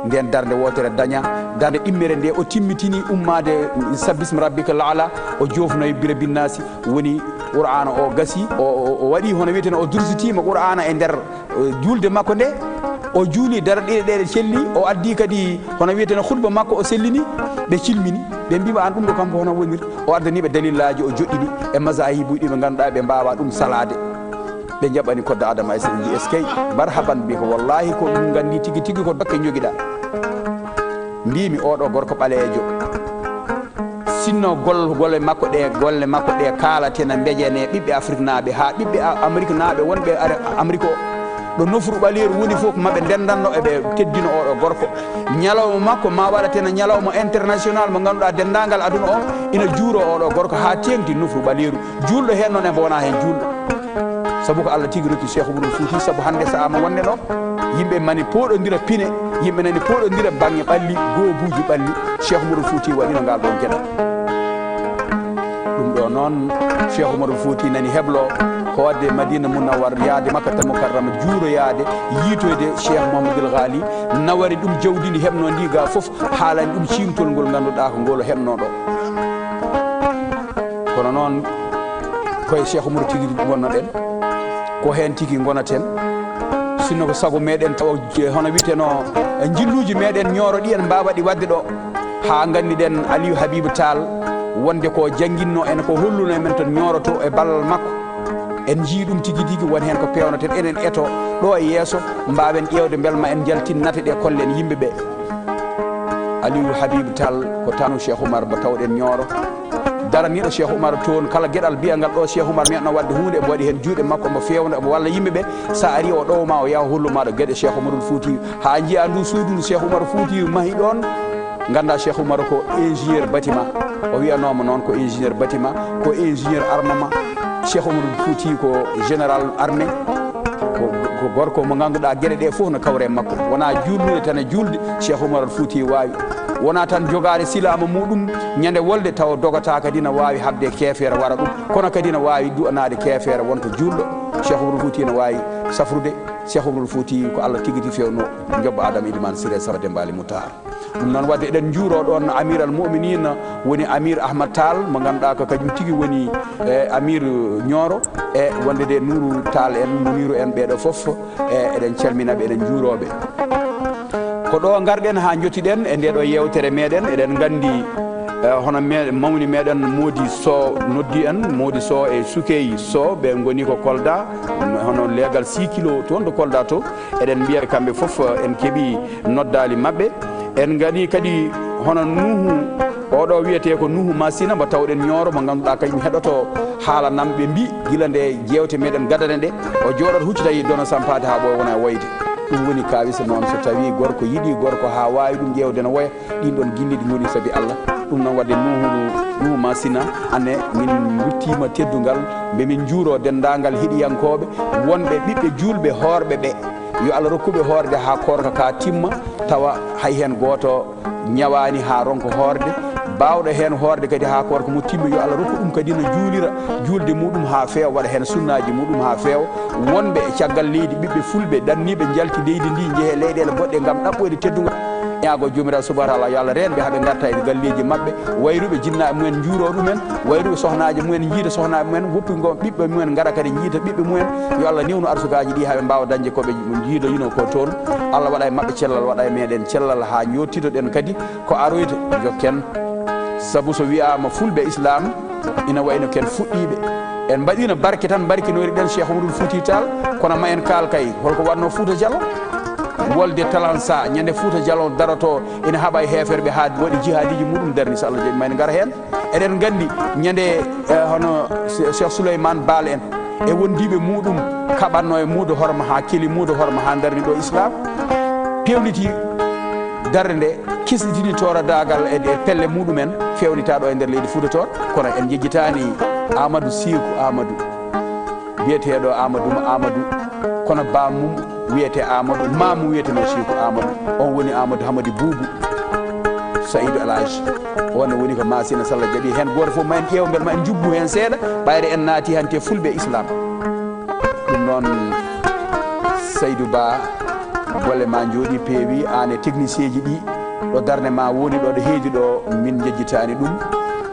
Nden darnde wootere daña, darnde ɗimmere nde o timmitini ummaade Sabbi isma rabbikal aala, o joofnoyi Birabbin naasi, woni Qur'aana o gasi, o, o, o waɗi hono wiyeteno o dursitiima Qur'aana e nder, eh, juulde makko nde. O juuli darɗe ɗiɗi ɗe celli, o addi kadi hono wiyeteno khutba makko o sellini, ɓe cilmini, ɓe mbiima, "Aan ɗum ɗo kam ko hono woniri?" O addani ɓe dalillaaji, o joɗɗini e mazahibuuji ɗi ɓe ngannduɗaa ɓe mbaawa ɗum salaade. Ɓe njaɓani kodda Adama Aysata, ɓe mbii, "Eskey, marhaban bika, wallahi ko ɗum nganndi tigi tigi ko dokke njogiɗaa." Mbiimi, "Oɗo gorko ɓaleejo, sinno gol-, golle makko ɗe, golle makko ɗe kaalate na mbejane ɓiɓɓe Afriknaaɓe, haa ɓiɓɓe A-, Ameriknaaɓe wonɓe Are-, Amerik o, Ɗo nofru ɓaleeru woni fof, maɓe ndendanno eɓe teddina oɗo gorko. Ñalawma makko ma waɗatena ñalawma international mo ngannduɗaa denndaangal aduna o ina juuro oɗo gorko haa teeŋti nofru ɓaleeru. Juulɗo heen noon e mbo wonaa heen juulɗo. Sabu ko Allah tigi rokki Cheikh Oumarul Fouti, sabu hannde sahaa mo wonde ɗo, yimɓe mani pooɗondira pine, yimɓe nani pooɗondira baŋŋe ɓalli, goobuuji ɓalli, Cheikh Oumarul Fouti waɗino ngal ɗon geɗal. Ɗum ɗo noon, Cheikh Oumarul Fouti nani heblo hoodde Madina Munawwar, yaade Makkatal Mukarrama, juuroyaade, yiitoyde Cheikh Mouhamadoul Ghali, nawari ɗum jawdi ndi heɓno ndi ga fof, haalani ɗum ciimtol ngol ngannduɗaa ko ngol o heɓno ɗo. Kono noon, koye Cheikh Oumar tigi ngonnoɗen, ko heen tigi ngonaten. Sinno ko sago meɗen tawa je-, hono wiyeteno, e njilluuji meɗen Ñooro ɗi en mbaawa ɗi waɗde ɗo, haa nganndiɗen Aliou Habib Tall wonde ko jannginno en, ko holluno men toon Ñooro to e ballal makko. En njii ɗum tigi tigi, won heen ko peewnoten, enen eto ɗo e yeeso, mbaawen ƴeewde mbel ma en njaltin nate ɗe, kollen yimɓe ɓe. Aliou Habib Tall ko tanu Cheikh Oumar mo tawɗen Ñooro. Daraniiɗo Cheikh Oumar toon, kala geɗal biyangal ɗo Cheikh Oumar meɗno waɗde huunde, omo waɗi heen juuɗe makko, omo feewna, omo walla yimɓe ɓe. Sa ari o ɗowma, o yaha hollu ma ɗo geɗe Cheikh Oumarul Fouti. Haa njiya ndu suudu ndu Cheikh Oumar Fouti mahi ɗoon, ngannda Cheikh Oumar ko ingénieur bâtiment. O wiyanooma noon ko ingénieur bâtiment, ko ingénieur armement. Cheikh Oumar Fouti ko général armée. Ko, ko gorko mo ngannduɗaa geɗe ɗe fof no kawre e makko. Wonaa juulnude tan e juulde, Cheikh Oumar Fouti waawi. Wonaa tan jogaade silaama muɗum, ñande wolde tawa dogata kadi na waawi haɓde keefeero wara ɗum. Kono kadi na waawi du'anaade keefeero wonto juulɗo. Cheikh Oumar Fouti na waawi safrude. Cheikh Oumar Fouti ko Allah tigi tigi fewno, jobba Adama Iliman Siré Sara Demba Ali Moutar. Ɗum noon waɗde eɗen njuuro ɗoon Amir al Mu'minin, woni Amir Ahmad Tall, mo ngannduɗaa ko kañum tigi woni, e, Amir Ñooro, e wonde de Nourou Tall en, Muniru en, ɓeeɗo fof, e, eɗen calmina ɓe, eɗen njuuro ɓe. Ko ɗo ngarɗen haa njottiɗen e nde ɗo yeewtere meɗen, eɗen nganndi, e, hono me-, mawni meɗen Mody Sow noddi en, Mody Sow e Soukey Sow, ɓe ngoni ko Kolda, hono leegal six kilo toon to Kolda to. Eɗen mbiya kamɓe fof, en keɓi noddaali maɓɓe. En ngani kadi hono Nuhu, oɗo wiyetee ko Nuhu Masina, mo tawɗen Ñooro, mo ngannduɗaa kañum heɗoto haala nam ɓe mbi, gila nde jeewte meɗen gadane ɗe, o jooɗoto hucci tawi dono sampaade haa ɓooya wona e woyde. Ɗum woni kaawisa noon, so tawi gorko yiɗi gorko haa waawi ɗum ƴeewde no woya, ɗin ɗon gilliiɗi ngoni sabi Allah. Ɗum noon waɗde Nuhu, Nuhu Masina, ane min nduttiima teddungal, mbe min njuuro denndaangal heɗiyankooɓe, wonɓe ɓiɓɓe juulɓe hoorɓe ɓe. Yo Allah rokkuɓe hoorde haa koorka ka timma, tawa hay heen gooto ñawaani haa ronka hoorde. Baawɗo heen hoorde kadi haa koorka mo timma, yo Allah rokku ɗum kadi no juulira juulde muɗum haa feewa, waɗa heen sunnaaji muɗum haa feewa. Wonɓe e caggal leydi, ɓiɓɓe fulɓe, ɗanniiɓe, njalti leydi ndi, njehe leyɗeele goɗɗe ngam ɗaɓɓoyde teddungal. Ñaago Joomiraaɗo Subhaanahu wa Taala, yo Allah reen ɓe haa ɓe ngarta e galleeji maɓɓe, wayruɓe jinnaaɓe mumen njuuroo ɗumen, wayruɓe sohnaaji mumen njiita sohnaaɓe mumen, woppi ngo ɓiɓɓe mumen ngara kadi njiita ɓiɓɓe mumen. Yo Allah newnu arsukaaji ɗi haa ɓe mbaawa dañde ko ɓe njiidoyino ko toon. Allah waɗa e maɓɓe cellal, waɗa e meɗen cellal haa njottitoɗen kadi ko aroyta, jokken. Sabu so wiyaama fulɓe Islaam, ina wayno ken fuɗɗiiɓe. En mbaɗiino barke tan, mbarkinoyri ɗen Cheikh Oumarul Fouti Tall, kono ma en kaal kay, holko waɗno Fouta Jalon? Wolde Talansa, ñande Fouta Jalon daroto, ina haɓa e heeferɓe haa waɗi jihaadiji muɗum darni, so Allah jaɓi ma en ngar heen. Eɗen nganndi ñande, eh, hono Che-, Cheikh Souleymane Baal en e wondiiɓe muɗum kaɓatno e muudo horma haa keli muudo horma haa darni ɗo Islaam. Pewniti darde nde, kisnitini tooradaagal e, e pelle muɗumen, fewnita ɗo e nder leydi Fouta toon. Kono en njejjitaani Amadou Seeku Amadou, biyeteeɗo Amadou mo Amadou, kono bammum wiyete Amadou, mamu wiyeteno Seeku Amadou. On woni Amadou Hamadi Boubou, Saïdou El Hadj. On woni ko Masina, so Allah jaɓi. Heen gooto fof ma en ƴeew mbel ma en njubbu heen seeɗa, ɓayre en naati hannde fulɓe Islaam. Ɗum noon, Saydou Ba, golle ma njooɗi, peewi, aan e technicien ji ɗi, ɗo darnde ma woni ɗo, ɗo heedi ɗo, min njejjitaani ɗum.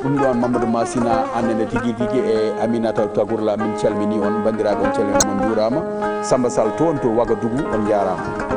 Ɗum ɗoon, Mamadou Masina, aan nene tigi tigi e Aminata Tagourla, min calmini on, banndiraaɓe, on calmini mon, njuuraama. Samba Sall toon to Ouagadougou, on njaaraama.